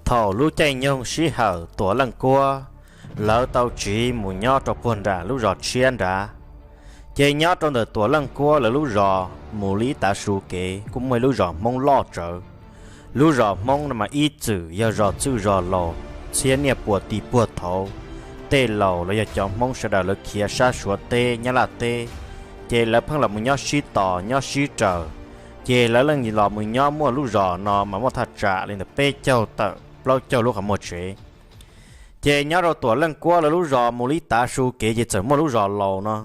Thaum lub caij nyoog sij hawm Tuam Leej Kuab lawv tau tsiv mus nyob rau puag nram lub zos tshiab nrad, ces nyob rau ntawm Tuam Leej Kuab lawv lub zos mus li ib tav su kev kuj muaj ib lub zos Hmoob loj tsawv. Lub zos Hmoob no mas ib txwm yog zos txwj zos laus, txhiab niaj puag tim puag thaud, tej laus los yog cov Hmoob sawv daws lawv khiav sab Suav teb Nyab Laj teb, ces lawv pheej los mus nyob sib tos nyob sib raws. Ces lawv leej los mus nyob muaj lub zos no mas muaj thaj tsam li ntawm peb caug tawm plaub caug lub qhov muag tsev. Ces nyob rau Tuam Leej Kuab lawv lub zos mus li ib tav su kev ces txawm muaj lub zos laus no.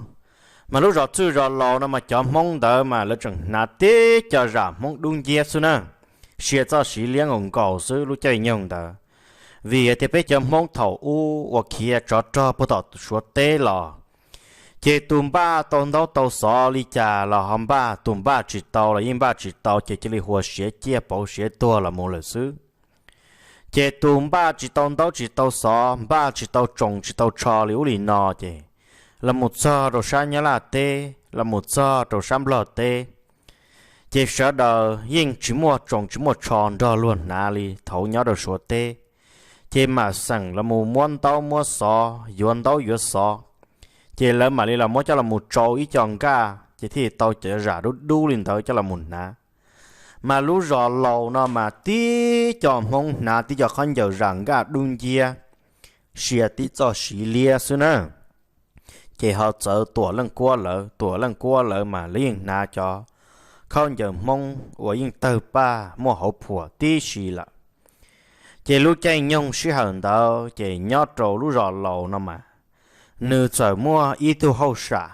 Mas lub zos txwj zos laus no mas cov Hmoob ntawd mas lawv tseem hnav tib co zam Hmoob dub nciab xwb na, sia txoj siv liab nkaus nkaus xwb lub caij nyoog ntawd. Vim hais tias peb cov Hmoob thaum ub uas khiav tsov rog puag tom Suav teb los, ces tus npaj tau ntaub tau xov li cas los ho npaj, tus npaj tsis tau los yeej npaj tsis tau, ces cia li huas siav ciaj pauv siav tuag los mus lawm xwb. Ces tus npaj tsis tau ntaub tsis tau xov, npaj tsis tau tsoos tsis tau tsho li ub li no, ces los mus txog rau sab Nyab Laj teb, los mus txog rau sab Nplog teb, ces sawv daws yeej tsis muaj tsoos tsis muaj tsho nrog luag hnav li thaud nyob rau Suav teb. Ces mam xeem los mus muab ntaub muab xov, yuav ntaub yuav xov, ces lawv mam li los muab coj los mus tsau ib co nkaj, ces thiaj tau cov zam dub dub li ntawd coj los mus hnav. Mas lub zos laus no mas tib co Hmoob hnav tib co khaub ncaws zam nkaj dub nciab, sia tib txoj siv liab xwb na. Ces ho txawv Tuam Leej Kuab lawv, Tuam Leej Kuab lawv mas lawv yeej hnav cov khaub ncaws Hmoob uas yeej tawg paj muaj hauv phuam tib si lawm. Ces lub caij nyoog sij hawm ntawd ces nyob rau lub zos laus no mas nws txawm muaj ib tug hauj sam.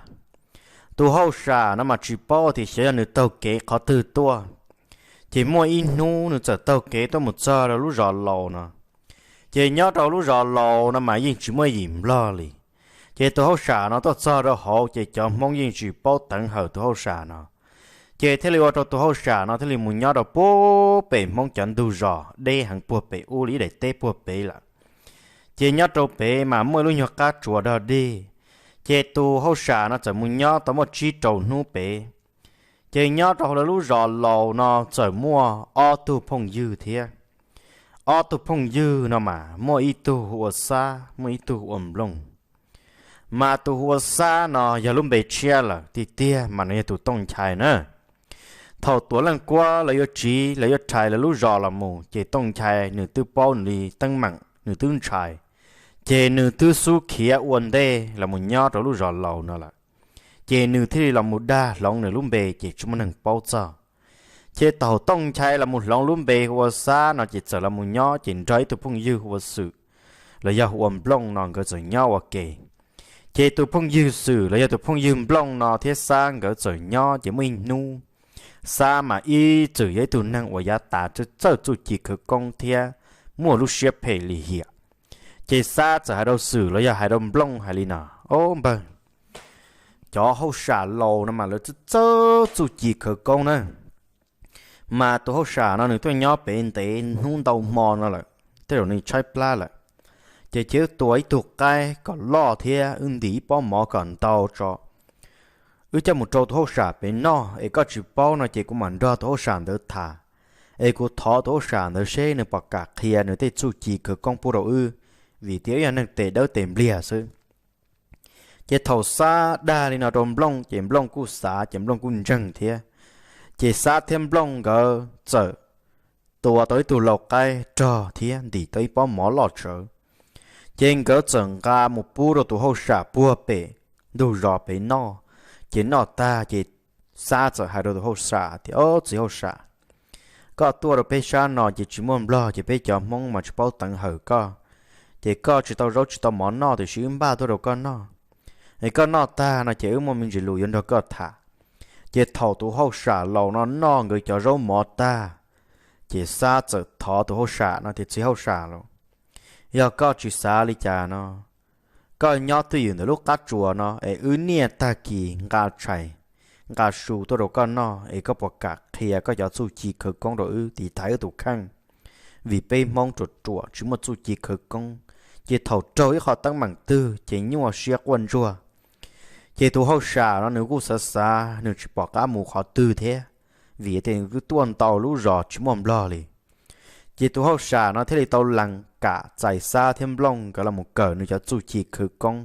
Tus hauj sam no mas tsis paub tias xyov yog nws taug kev qhov twg tuaj. Ces muaj ib hnub nws txawm taug kev tuaj mus txog rau lub zos laus no. Ces nyob rau lub zos laus no mas yeej tsis muaj yim Nplog li. Ces tus hauj sam no tuaj txog rau hauv ces cov Hmoob yeej tsis paub teev hawm tus hauj sam no. Ces thiaj li ua rau tus hauj sam no thiaj li mus nyob rau puag pem Hmoob cov ntug zos deb heev puag pem ub li ib daim teb puag pem lawm. Ces nyob rau pem mas muaj ib lub nyuag qab tsuas dog dig. Ces tus hauj sam no txawm mus nyob tau muaj tsib rau hnub pem. Ces nyob rau hauv lawv lub zos laus no txawm muaj ob tug phooj ywg thiab. Ob tug phooj ywg no mas muaj ib tug hu ua Xab, muaj ib tug hu ua Nplooj. Mas tus hu ua Xab no yog lub npe tshiab lawm, tiag tiag mas nws yog tus Tooj Nchai na. Thaum Tuam Leej Kuab lawv yuav tsiv lawv yuav rhais lawv lub zos los mus ces Tooj Nchai nws twb paub nws li teeb meem, nws twb ntshai, ces nws twb xub khiav ua ntej los mus nyob rau lub zos laus no lawm. Ces nws thiaj li los mus dag hloov nws lub npe ces tsis muaj neeg paub txog. Ces thaum Tooj Nchai los mus hloov lub npe hu ua Xab no ces txawm los mus nyob ces nrog ib tug phooj ywg hu ua Xwm los yog hu ua Nplooj no nkawd txawm nyob ua ke. Ces tus phooj ywg Xwm los yog tus phooj ywg Nplooj no thiab Xab nkawd txawm nyob ces muaj ib hnub, Xab mas ib txwm yog ib tug neeg uas yav tas txawj txuj ci khawv koob thiab muaj lub siab phem lim hiam. Ces Xab txawm hais rau Xwm los yog hais rau Nplooj hais li no: Au npawg, cov hauj sam laus no mas lawv txawj txawj txuj ci khawv koob na. Mas tus hauj sam no nws tuaj nyob pem ntev hnub ntau hmo no lawm, tej zaum nws tshaib plab lawm. Ces cia wb tua ib tug qaib kom loj thiab wb ntim ib pob mov kom ntau tso, wb coj mus rau tus hauj sam pem noj, es koj tsis paub no ces kuv mam nrog tus hauj sam ntawd tham, es kuv thov tus hauj sam ntawd seb nws puas kam qhia nws tej txuj ci khawv koob pub rau wb, vim tias wb yog neeg tes dawb tes npliag xwb. Ces thaum Xab dag li no rau Nplooj ces Nplooj kuj xav ces Nplooj kuj ntseeg thiab. Ces Xab thiab Nplooj nkawd txawm tua tau ib tug lau qaib rog thiab ntim tau ib pob mov loj tsawv. Ces nkawd txawm nqa mus pub rau tus hauj sam puag pem ntug zos pem noj. Ces noj tag ces Xab txawm hais rau tus hauj sam tias, Ob, txiv hauj sam, koj tuaj rau peb sab no ces tsis muaj nplog ces peb cov Hmoob mas tsis paub teev hawm koj. Ces koj tsis tau zaub tsis tau mov noj tiam sis wb npaj tuaj rau koj noj. Es koj noj tag no ces wb muaj me ntsis lus yuav nrog koj tham. Ces thaum tus hauj sam laus no noj nkawd cov zaub mov tag, ces Xab txawm thov tus hauj sam no tias, Txiv hauj sam lauj, yog koj tsis xav li cas no, koj nyob twj ywm ntawm lub qab tsuas no es wb niaj tag kis nqa tshais nqa su tuaj rau koj noj, es koj puas kam qhia koj cov txuj ci khawv koob rau wb tiv thaiv wb tus kheej? Vim peb Hmoob ruam ruam tsis muaj txuj ci khawv koob, ces thaum raug ib qho teeb meem twg ces nyuaj siab quaj ntsuag. Ces tus hauj sam no nws kuj xav xav, nws tsis pom qab mus qhov twg thiab, vim tias nws twb tuaj ntau lub zos tsis muaj nplog li. Ces tus hauj sam no thiaj li tau lees kam txais Xab thiab Nplooj nkawd los mus kawm nws cov txuj ci khawv koob.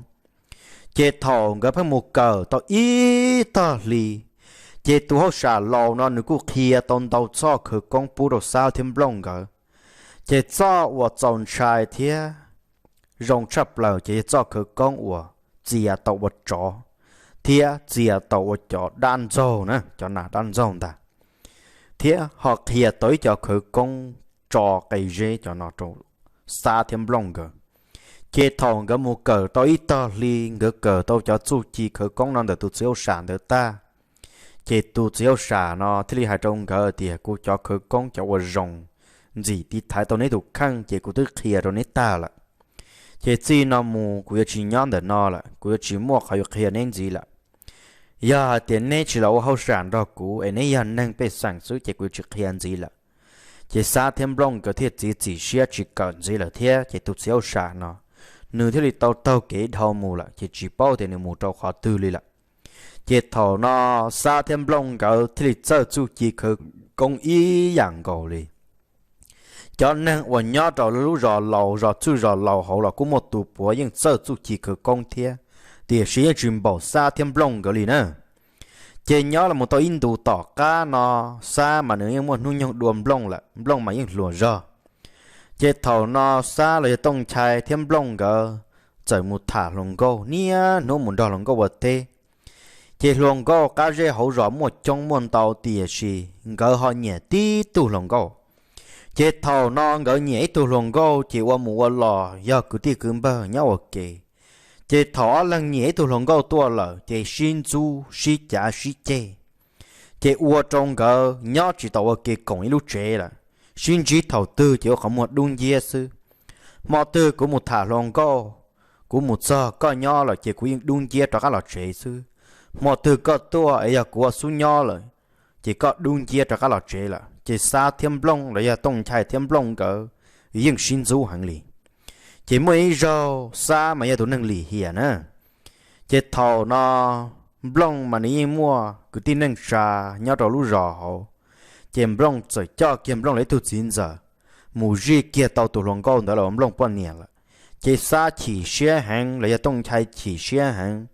Ces thaum nkawd pheej mus kawm tau ib tog hli, ces tus hauj sam laus no nws kuj qhia tau ntau txoj khawv koob pub rau Xab thiab Nplooj nkawd. Ces txoj uas txaus ntshai thiab zoo tshaj plaws ces yog txoj khawv koob uas txias tau ua tsov thiab txias tau ua cov dab ntxaug na, cov nas dab ntxaug ntag, thiab ho qhia tau ib co khawv koob tso qe zeb cov no rau Xab thiab Nplooj nkawd. Ces thaum nkawd mus kawm tau ib tog hli, nkawd kawm tau cov txuj ci khawv koob no ntawm tus txiv hauj sam ntawd tag, ces tus txiv hauj sam no thiaj li hais rau nkawd tias, Kuv cov khawv koob cov uas zoo ntxim tiv thaiv tau neb tus kheej ces kuv twb qhia rau neb tag lawm. Ces txij no mus kuv yuav tsis nyob ntawm no lawm, kuv yuav tsis muaj qhov yuav qhia neb ntxiv lawm. Yog hais tias neb tsis los ua hauj sam nrog kuv es neb yog neeg pej xeem xwb ces kuv yuav tsis qhia ntxiv lawm. Ces Xab thiab Nplooj nkawd thiaj txiav txim siab tsis kawm ntxiv lawm thiab. Ces tus txiv hauj sam no nws thiaj li tau taug kev dhau mus lawm, ces tsis paub tias nws mus rau qhov twg li lawm. Ces thaum no Xab thiab Nplooj nkawd thiaj li txawj txuj ci khawv koob ib yam nkaus li. Cov neeg uas nyob rau lub zos laus, zos txwj zos laus hauv los kuj muaj tus puav yeej txawj txuj ci khawv koob thiab, tiam sis yeej tsis npaum Xab thiab Nplooj nkawd li na. Ces nyob los mus tau ib ntus tom qab no, Xab mas nws yeej muaj hnub nyoog dua Nplooj lawm, Nplooj mas yeej hluas zog. Ces thaum no Xab los yog Tooj Nchai thiab Nplooj nkawd txawm mus tham hluas nkauj, niaj hnub mus nrog hluas nkauj ua teb. Ces hluas nkauj qab zej hauv zos muaj coob muaj ntau, tiam sis nkawd ho nyiam tib tug hluas nkauj. Ces thaum no nkawd nyiam ib tug hluas nkauj ces ua mus ua los yog kwv tij kwv npawg nyob ua ke. Ces thaum ob leeg nyiam ib tug hluas nkauj tuaj lawm ces sib ntxub sib cav sib ceg, ces ua rau nkawd nyob tsis tau ua ke koom ib lub tsev lawm. Sib ntsib thaum twg ces ua qhov muag dub nciab xwb. Hmo twg kuv mus tham hluas nkauj, kuv mus txog koj nyob lawm ces kuv yeej dub nciab rov qab los tsev xwb. Hmo twg koj tuaj es yog kuv ua xub nyob lawm, ces koj dub nciab rov qab los tsev lawm. Ces Xab thiab Nplooj los yog Tooj Nchai thiab Nplooj nkawd yeej sib ntxub heev li. Ces muaj ib zaug Xab mas yog tus neeg lim hiam na. Ces thaum no Nplooj mas nws yeej muaj kwv tij neej tsa nyob rau lub zos hauv. Ces Nplooj txawm coj kiag Nplooj lawv ib tug txiv ntxawm mus zij kiag tau tus hluas nkauj ntawd los ua Nplooj poj niam lawm. Ces Xab chim siab heev los yog Tooj Nchai chim siab heev.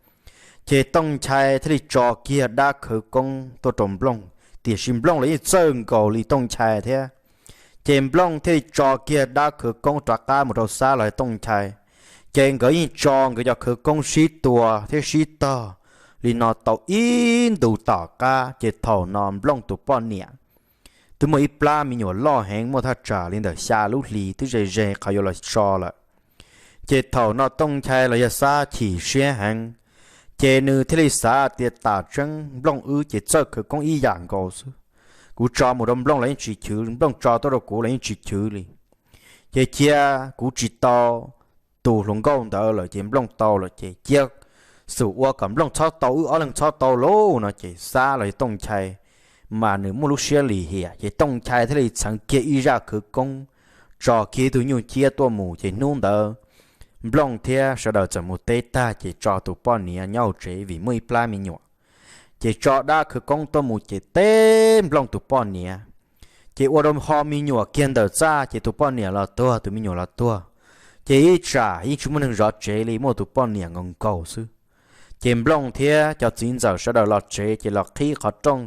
Ces Tooj Nchai thiaj li tso kiag dab khawv koob tuaj rau Nplooj, tiam sis Nplooj los yeej txawj nkaus li Tooj Nchai thiab. Ces Nplooj thiaj li tso kiag dab khawv koob rov qab mus rau Xab los yog Tooj Nchai. Ces nkawd yeej tso nkawd cov khawv koob sib tua thiab sib tog li no tau ib ntus tom qab, ces thaum no Nplooj tus poj niam twb muaj ib plab me nyuam loj heev, muaj thaj tsam li ntawm xya lub hli, twb ze ze qhov yuav los so lawm. Ces thaum no Tooj Nchai los yog Xab chim siab heev, ces nws thiaj li xav tias, Tam tseeb Nplooj wb ces txawj khawv koob ib yam nkaus xwb. Kuv tso mus rau Nplooj los yeej tsis chwv, Nplooj tso tuaj rau kuv los yeej tsis chwv li. Ces cia kuv tsis tau tus hluas nkauj ntawd lawm ces Nplooj tau lawm ces cia xum ua kom Nplooj txhob tau, wb ob leeg txhob tau lauj no. Ces Xab los yog Tooj Nchai mas nws muaj lub siab lim hiam, ces Tooj Nchai thiaj li txheev kiag ib zaj khawv koob, tso kiag ib tug nyuj ciab tuaj mus. Ces hnub ntawd Nplooj thiab sawv daws txawm mus teb tag ces tso tus poj niam nyob hauv tsev vim muaj ib plab me nyuam. Ces tso dab khawv koob tuaj mus ces teb Nplooj tus poj niam. Ces ua rau ho me nyuam kiag ntawm txaj ces tus poj niam los tuag, tus me nyuam los tuag. Ces ib tsam yeej tsis muaj neeg zov tsev li, muaj tus poj niam nkaus nkaus xwb. Ces Nplooj thiab cov txiv ntxawm sawv daws los tsev ces los qhib qhov rooj,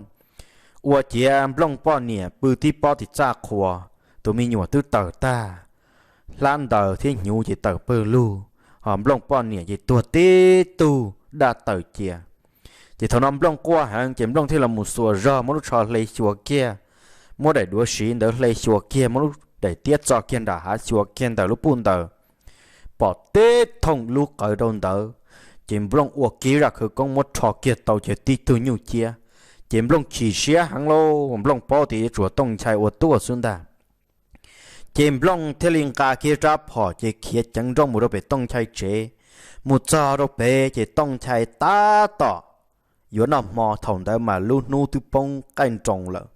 ua ciav Nplooj poj niam pw tib pob tim txaj qhua, tus me nyuam twb tawm tag. hlab ntaws thiab hnyuv ces tawm pawg lug, ho Nplooj poj niam ces tuag tib tug daj tawm cia. Ces thaum no Nplooj quaj heev ces Nplooj thiaj los mus xuas zog muab lub tsho hle xyuas kiag, muab daim duav siv ntawd hle xyuas kiag, muab lub daim tiab txo kiag nram hav xyuas kiag ntawm lub puj ntawd, pom tib thooj lub qawv rau ntawd. Ces Nplooj ua kiag zaj khawv koob muab rho kiag tau ces tib tug nyuj ciab. Ces Nplooj chim siab heev lauj, Nplooj paub tias yuav tsum Tooj Nchai ua tuaj xwb ntag. Ces Nplooj thiaj li nqa kiag rab phom ces khiav ceev nrooj mus rau pem Tooj Nchai tsev. Mus txog rau pem ces Tooj Nchai tab tom yuav noj hmo, thaum ntawd mas lub hnub twb poob qaij nroos lawm,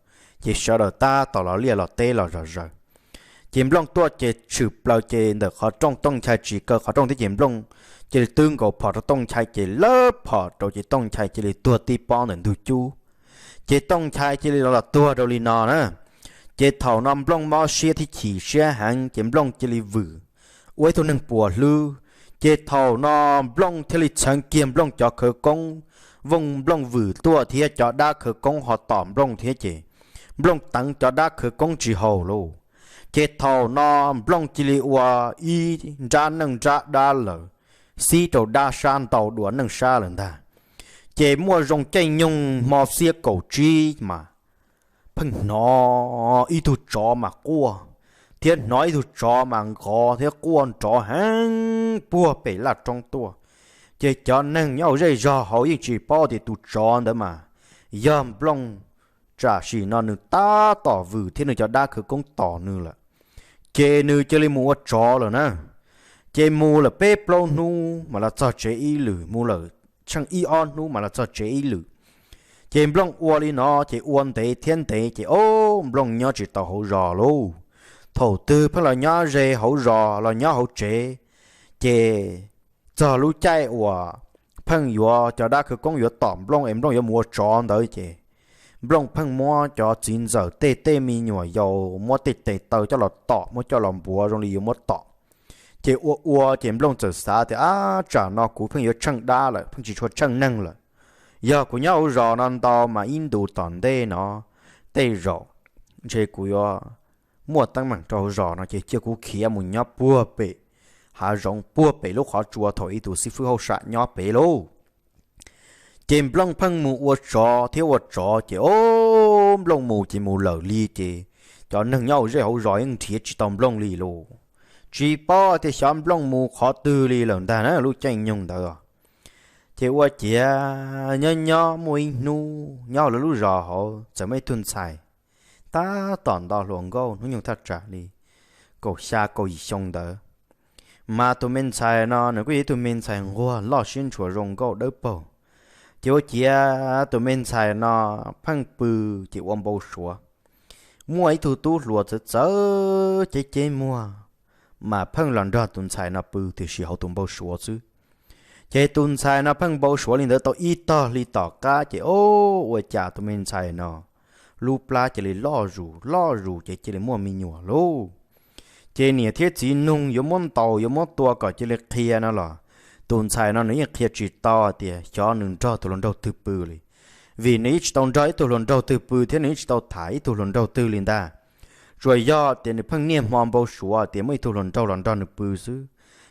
ces sawv daws tab tom los liaj los teb los zom zaws. Ces Nplooj tuaj ces tshwm plaws ces ntawm qhov rooj Tooj Nchai tsis kaw qhov rooj thiab ces Nplooj cia li twb nkaus phom rau Tooj Nchai ces lawb phom rau ces Tooj Nchai cia li tuag tib pob ntawm ntug cub. Ces Tooj Nchai cia li los tuag rau li no na. Ces thaum no Nplooj mob siab thiab chim siab heev ces Nplooj cia li vwm ua ib tug neeg puas hlwb. Ces thaum no Nplooj thiaj li txheev kiag Nplooj cov khawv koob, vooj Nplooj vwm tuaj thiab cov dab khawv koob ho tom Nplooj thiab ces Nplooj teev cov dab khawv koob tsis haum lauj. Ces thaum no Nplooj cia li ua ib nrab neej nrab dab lawm, xib rau dab sab ntau dua neej sab lawm ntag. Ces muaj zoo caij nyoog hmo xiab kaum tsib mas pheej hnov ib tug tsov mas quaj, thiab hnov ib tug tsov mas nqov thiab quaj nrov heev puag pem laj roob tuaj. Ces cov neeg nyob hauv zej zog hauv yeej tsis paub tias tus tsov ntawd mas yog Nplooj, tsam sim no nws tab tom vwm thiab nws cov dab khawv koob tom nws lawm. Ces nws cia li mus ua tsov lawm na. Ces mus lawm peb plaub hnub mas los txog tsev ib lwm, mus lawm tsheej ib ob hnub mas los txog tsev ib lwm. Ces Nplooj ua li no ces ua ntev thiab ntev ces ob Nplooj nyob tsis tau hauv zos lauj. Thaum twg pheej los nyob ze hauv zos los nyob hauv tsev, ces txog lub caij uas pheej yuav cov dab khawv koob yuav tom Nplooj es Nplooj yuav mus ua tsov ntawd ces Nplooj pheej muab cov txiv ntxawm tej tej me nyuam yaus muab tej tes taw coj los tom, muab coj los npuav zoo li yuav muab tom. Ces ua ua ces Nplooj txawm xav tias, ab, tsam no kuv pheej yuav tsheej dab lawm, pheej tsis tshua tsheej neeg lawm. Yog kuv nyob hauv zos no ntau mas ib ntus tom ntej no tej zaum ntshe kuv yuav muaj teeb meem rau hauv zos no ces cia kuv khiav mus nyob puag pem hav zoov puag pem lub qhov tsua thaum ib tus xib fwb hauj sam nyob pem lauj. Ces Nplooj pheej mus ua tsov thiab ua tsov ces ob Nplooj mus ces mus lawm li ces cov neeg nyob hauv zej hauv zos yeej nrhiav tsis tau Nplooj li lauj. Tsis paub tias xyov Nplooj mus qhov twg li lawm ntag na lub caij nyoog ntawd. Ces ua ciav nyob nyob muaj ib hnub nyob lawv lub zos hauv txawm muaj ib tug ntxhais tab tom nto hluas nkauj hnub nyoog thaj tsam li kaum xya kaum yim xyoo ntawd. Mas tus me ntxhais no nws kuj yog ib tug me ntxhais nquag loj siab ntshua zoo nkauj dawb paug. Ces ua ciav tus me ntxhais no pheej pw ces ua npau suav muaj ib tug tub hluas txawv txawv ceb ceb muag mas pheej los nrog tus ntxhais no pw tiam sis hauv tus npau suav xwb. Ces tus ntxhais no pheej npau suav li ntawd tau ib tog hli tom qab ces ob ua cas tus me ntxhais no lub plab cia li loj zus loj zus ces cia li muaj me nyuam lauj. Ces niam thiab txiv nug yuav muab ntaus yuav muab tua kom cia li qhia no los tus ntxhais no nws yeej qhia tsis tau tias xyov nws nrog tus hluas nraug twg pw li, vim nws yeej tsis tau nrog ib tug hluas nraug twg pw thiab nws yeej tsis tau tham ib tug hluas nraug twg li ntag. Tsuas yog tias nws pheej niaj hmo npau suav tias muaj ib tug hluas nraug los nrog nws pw xwb,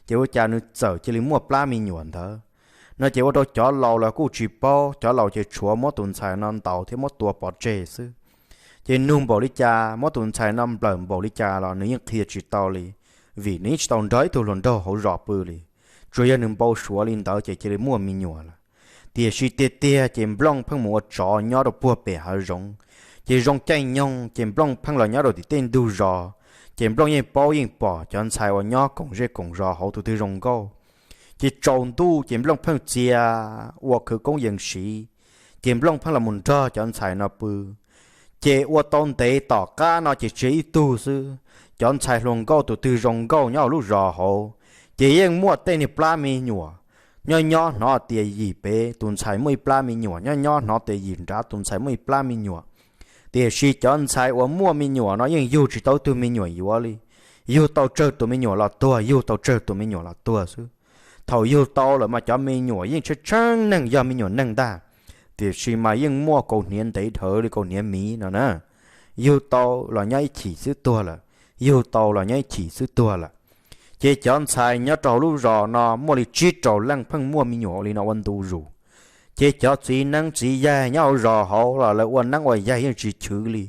ces ua cas nws txawm cia li muaj plab me nyuam ntawd. No ces ua rau cov laus los kuj tsis paub, cov laus ces tshuav muab tus ntxhais no ntaus thiab muab tua pov tseg xwb. Ces nug npaum li cas, muab tus ntxhais no nplawm npaum li cas los nws yeej qhia tsis tau li, vim nws yeej tsis tau nrog ib tug hluas nraug hauv zos pw li. Tsuas yog nws npau suav li ntawd ces cia li muaj me nyuam lawm. Tiam sis tiag tiag ces Nplooj pheej mus ua tsov nyob rau puag pem hav zoov, ces zoo caij nyoog ces Nplooj pheej los nyob rau tim tej ntug zos. Ces Nplooj yeej paub yeej pom cov ntxhais uas nyob koom zej koom zos hauv tus twg zoo nkauj. Ces tsaus ntuj ces Nplooj pheej txia ua khawv koob yees siv, ces Nplooj pheej los mus nrog cov ntxhais no pw. Ces ua tau ntev tom qab no ces tseg ib tug xwb, cov ntxhais hluas nkauj tus twg zoo nkauj nyob hauv lub zos hauv, ces yeej muaj tej niag plab me nyuam. Nyob nyob hnov tias yim pem tus ntxhais muaj ib plab me nyuam, nyob nyob hnov tias yim nrad tus ntxhais muaj ib plab me nyuam. Tiam sis cov ntxhais uas muaj me nyuam no yeej yug tsis tau ib tug me nyuam yuav li, yug tau tsawg tus me nyuam los tuag, yug tau tsawg tus me nyuam los tuag xwb. Thaum yug tau lawm mas cov me nyuam yeej tsheej tsheej neeg yog me nyuam neeg ntag, tiam sis mas yeej muaj kaus hniav ntev dhawv li kaus hniav miv no na. Yug tau los nyob ib chim xwb tuag lawm, yug tau los nyob ib chim xwb tuag lawm. Ces cov ntxhais nyob rau hauv lub zos no muaj li tsib rau leej pheej muaj me nyuam li no ua ntu zus. Ces cov txiv neeb txiv yaig nyob hauv zos hauv los lawv ua neeb ua yaig yeej tsis chwv li,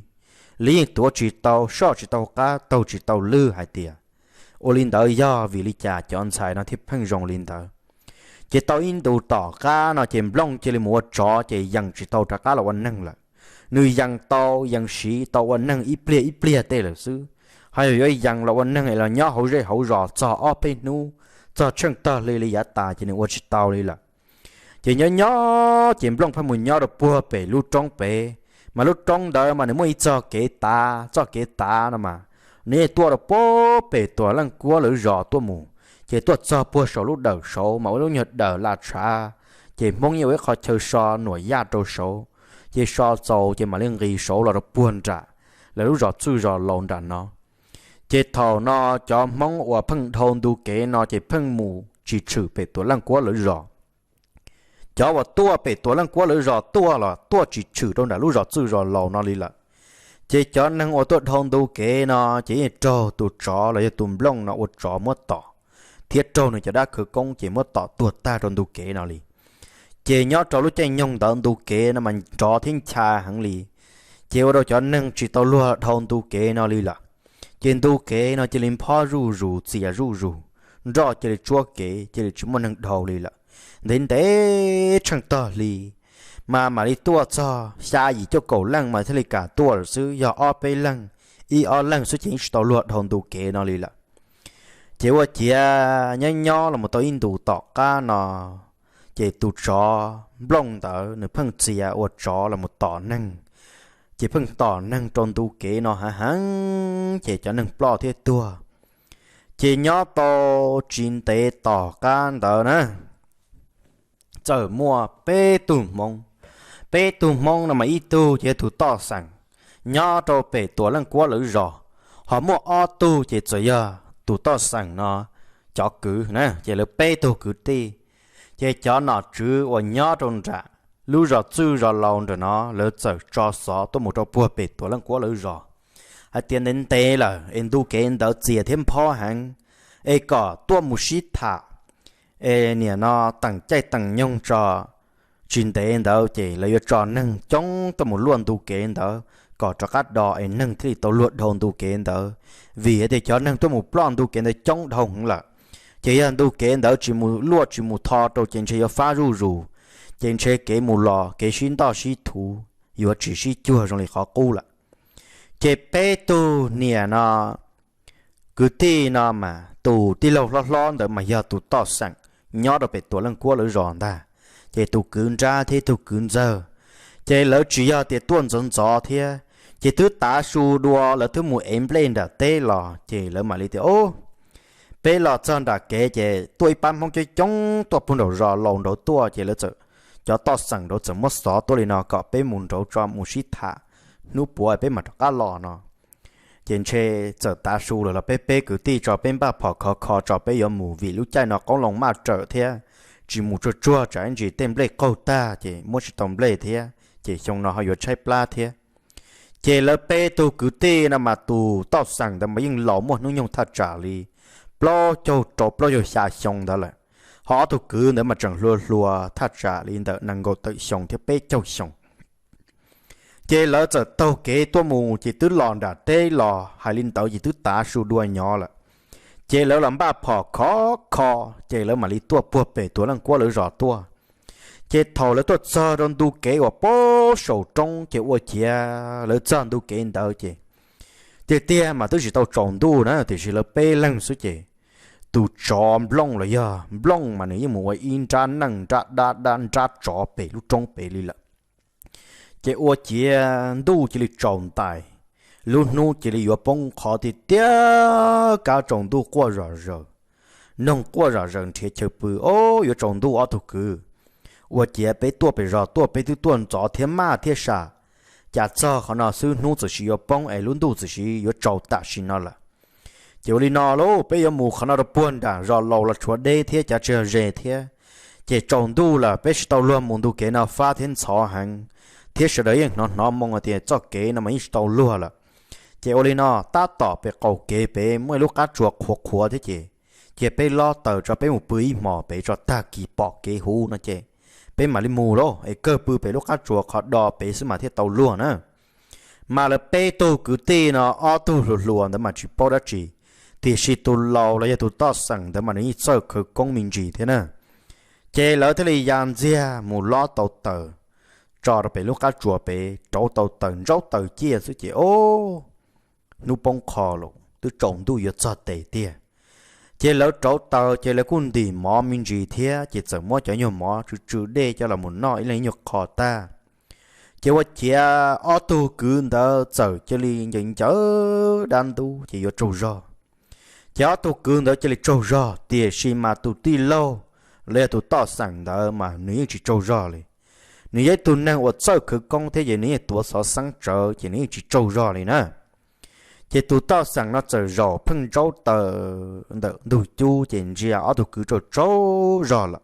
lawv yeej tuav tsis tau, soj tsis tau qab, taug tsis tau lwg hais tias ua li ntawd yog vim li cas cov ntxhais no thiaj pheej zoo li ntawd. Ces tau ib ntus tom qab no ces Nplooj cia li mus ua tsov ces yees tsis tau rov qab los ua neeg lawm. Nws yees tau yees siv tau ua neeg ib pliag ib pliag tej lawm xwb, ho yog yuav yees los ua neeg es los nyob hauv zej hauv zos txog ob peb hnub, txog tsheej tog hli li yav tas ces nws ua tsis tau li lawm. Ces nyob nyob ces Nplooj pheej mus nyob rau puag pem lub roob pem, mas lub roob ntawd mas nws muaj ib txoj kev tav, txoj kev tav no mas nws yeej tuaj rau puag pem Tuam Leej Kuab lawv zos tuaj mus, ces tuaj txog puag saum lub dawm saud mas ua lub nyuag dawm laj tshav, ces Hmoob yeej ua ib qho chaw so nuam yaj rau saud, ces so txaus ces mam li nqis saud los rau puag nram lawv lub zos txwj zos laus nram no. Ces thaum no cov Hmoob uas pheej dhau ntu kev no ces pheej mus tsis tshwm pem Tuam Leej Kuab lawv zos. Cov uas tuaj pem Tuam Leej Kuab lawv zos tuaj los tuaj tsis tshwm rau nram lub zos txwj zos laus no li lawm. Ces cov neeg uas tuaj dhau ntu kev no ces yeej raug tus tsov los yog tus Nplooj no ua tsov muab tom, thiab raug nws cov dab khawv koob ces muab tom tuag tag rau ntu kev no li. Ces nyob rau lub caij nyoog ntawd ntu kev no mas nrov thiab ncha heev li, ces ua rau cov neeg tsis tau luag dhau ntu kev no li lawm. Ces ntu kev no cia li nphob zuj zus txias zuj zus, nroj cia li tsuab kev cia li tsis muaj neeg dhau li lawm. Ntev ntev tsheej tog hli mas mam li tuaj txog xya yim cuaj kaum leej mas thiaj li kam tuaj lawm xwb, yog ob peb leeg, ib ob leeg xwb ces yeej tsis tau luag dhau ntu kev no li lawm. Ces ua ciav nyob nyob los mus tau ib ntus tom qab no, ces tus tsov Nplooj ntawd nws pheej txias ua tsov los mus tom neeg, ces pheej tom neeg rau ntu kev no heev heev ces cov neeg ploj thiab tuag. Ces nyob tau tsis ntev tom qab ntawd na, txawm muaj peb tug Hmoob. Peb tug Hmoob no mas ib tug ces yog tus toj xeem nyob rau pem Tuam Leej Kuab lawv zos, ho muaj ob tug ces txawm yog tus toj xeem no cov kwv na, ces lawv peb tug kwv tij. Ces cov nom tswv uas nyob rau nram lub zos txwj zos laus nram no lawv txawm tso xov tuaj mus rau puag pem Tuam Leej Kuab lawv zos hais tias ntev ntev lawm es ntu kev ntawd txias thiab nphob heev, es kom tuaj mus sib tham, es niam no teem caij teem nyoog tso, tsis ntev ntawd ces lawv yuav tso neeg coob tuaj mus luaj ntu kev ntawd kom rov qab do es neeg thiaj li tau luag dhau ntu kev ntawd. Vim hais tias cov neeg tuaj mus ploj ntu kev ntawd coob dhau heev lawm, ces yog ntu kev ntawd tsis mus luaj tsis mus tho rau ces ntshe yuav fab zuj zus, ces ntshe kev mus los kev sib ntoj sib thuv yuav tsis sib cuag zoo li qhov qub lawm. Ces peb tug niam no kwv tij no mas tus tij laug hlob hlob ntawd mas yog tus toj xeem nyob rau pem Tuam Leej Kuab lawv zos ntag, ces tus kwv nrab thiab tus kwv ntxawg, ces lawv tsis yog tias tuaj ntxov ntxov thiab, ces twb tav su dua lawv twb mus ev nplej nram teb los ces lawv mam li tias, Ob, peb los txog nram kev ces tuaj ib pab Hmoob coob coob tuaj puag nraum zos laus nraud tuaj, ces lawv txawm, cov toj xeem nraud txawm muab xov tuaj li no kom peb mus nraud tso mus sib tham, hnub puav peb mam rov qab los no. Ces ntshe txawm tav su lawm los peb peb kwv tij tso peb npaj phom khov kho tso peb yuav mus vim lub caij no qoob loo maj rawm thiab, tsis mus tsuag tsuag tsam ib ntsis tej nplej qaug tag ces muab tsis tau nplej thiab ces xyoo no ho yuav tshaib plab thiab. Ces lawv peb tug kwv tij no mas tus toj xeem ntawd mas yeej laus muaj hnub nyoog thaj tsam li plaub caug rau plaub caug xya xyoo ntawd lawm, ho ob tug kwv ntawd mas tseem hluas hluas thaj tsam li ntawm nees nkaum tawm xyoo thiab peb caug xyoo. Ces lawv txawm taug kev tuaj mus ces twb los nram teb los hais li ntawd ces twb tav su dua nyob lawm. Ces lawv los npaj phom khov kho, ces lawv mam li tuaj puag pem Tuam Leej Kuab lawv zos tuaj. Ces thaum lawv tuaj txog rau ntu kev uas puag saum roob ces ua ciav lawv txog ntu kev ntawd ces tiag tiag mas twb tsis tau tsaus ntuj na, tiam sis lawv peb leeg xwb ces tus tsov Nplooj los yog Nplooj mas nws yeej mus ua ib nrab neej nrab dab dab nrab tsov pem lub roob pem li lawm. Ces ua ciav ntuj cia li tsaus ntais, lub hnub cia li yuav poob qho tiag tiag, kab tsaus ntuj quaj zom zaws, noog quaj zom zaws nrhiav chaw pw, Ob, yuav tsaus ntuj ob tug kwv, ua ciav peb tuaj pem zos tuaj peb twb tuaj ntxov thiab maj thiab sam, cas txog qhov no xwb hnub txawm sis yuav poob es lub ntuj txawm sis yuav tsaus tam sim no lawm. Ces ua li no lauj, peb yuav mus qhov no rau puag nram zos laus los tshuav deb thiab cav tsis yog ze thiab. Ces tsaus ntuj lawm peb tsis tau luag mus ntu kev no fab thiab ntxhov heev, thiab sawv daws yeej hnov hnov moo tias txoj kev no mas yeej tsis tau luag lawm. Ces ua li no, tab tom pem qaum kev pem muaj ib lub qab tsuas qhuav qhuav thiab ces cia peb lob taws tso peb mus pw ib hmos pem tso tag kis pom kev huv no ces peb mam li mus lauj, es kawg pw pem lub qab tsuas qhov do pem xwb mas thiaj tau luag na. Mas lawv peb tug kwv tij no ob tug hluas hluas ntawd mas tsis paub dab tsi, tiam sis tus laus los yog tus toj xeem ntawd mas nws yeej txawj khawv koob me ntsis thiab na. Ces lawv thiaj li ya ntxiag mus lob tau taws tso rau pem lub qab tsuas pem, rauv tau taws ntsaub taws ciaj xwb ces o, hnub poob qho los twb tsaus ntuj yuav txog tes tiag. Ces lawv rauv taws ces lawv kuj ntim mov me ntsis thiab ces txawm muab cov nyuag mov tsw tsw dej coj los mus noj ib leeg ib nyuag qho tag. Ces ua ciav ob tug kwv ntawd txawm cia li ncaws ncaws dab ntub ces yuav tsaug zog. Ces ob tug kwv ntawd cia li tsaug zog, tiam sis mas tus tij laug los yog tus toj xeem ntawd mas nws yeej tsis tsaug zog li. Nws yog ib tug neeg uas txawj khawv koob thiab ces nws yeej tuav xov xeeb tsawv ces nws yeej tsis tsaug zog li na. Ces tus toj xeem no txawm zaum pheej ntsaub taws ntawm ntug cub ces ntsia ob tug kwv tsaug tsaug zog lawm.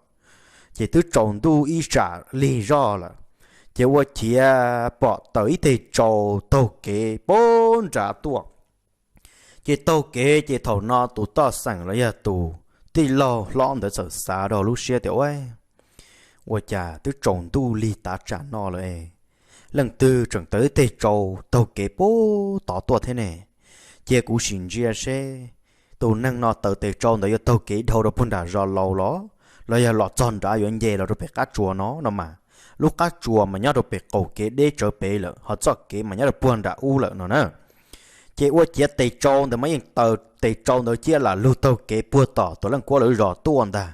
Ces twb tsaus ntuj ib tsam lig zoj lawm, ces ua ciav pom tawm ib teg tsau taug kev puag nrad tuaj. Ces taug kev ces thaum no tus toj xeem los yog tus tij laug hlob ntawd txawm xav rau lub siab tias, ua cas twb tsaus ntuj lig tav tsam no lawm es leej twg tseem taws ib teg tsau taug kev puag tod tuaj thiab ne? Cia kuv sim ntsia seb tus neeg no taws tes tsau ntawd yuav taug kev dhau rau puag nram zos laus los, los yog los txog nrad yuav nce los rau pem qab tsuas no no mas. Lub qab tsuas mas nyob rau pem qaum kev deb tsawv pem lawm ho txoj kev mas nyob rau puag nram ub lawm no na. Ces ua ciav tes tsau ntawd mas yeej taws tes tsau ntawd ciaj lam lug taug kev puag tom tus leej kuab lawv zos tuaj ntag.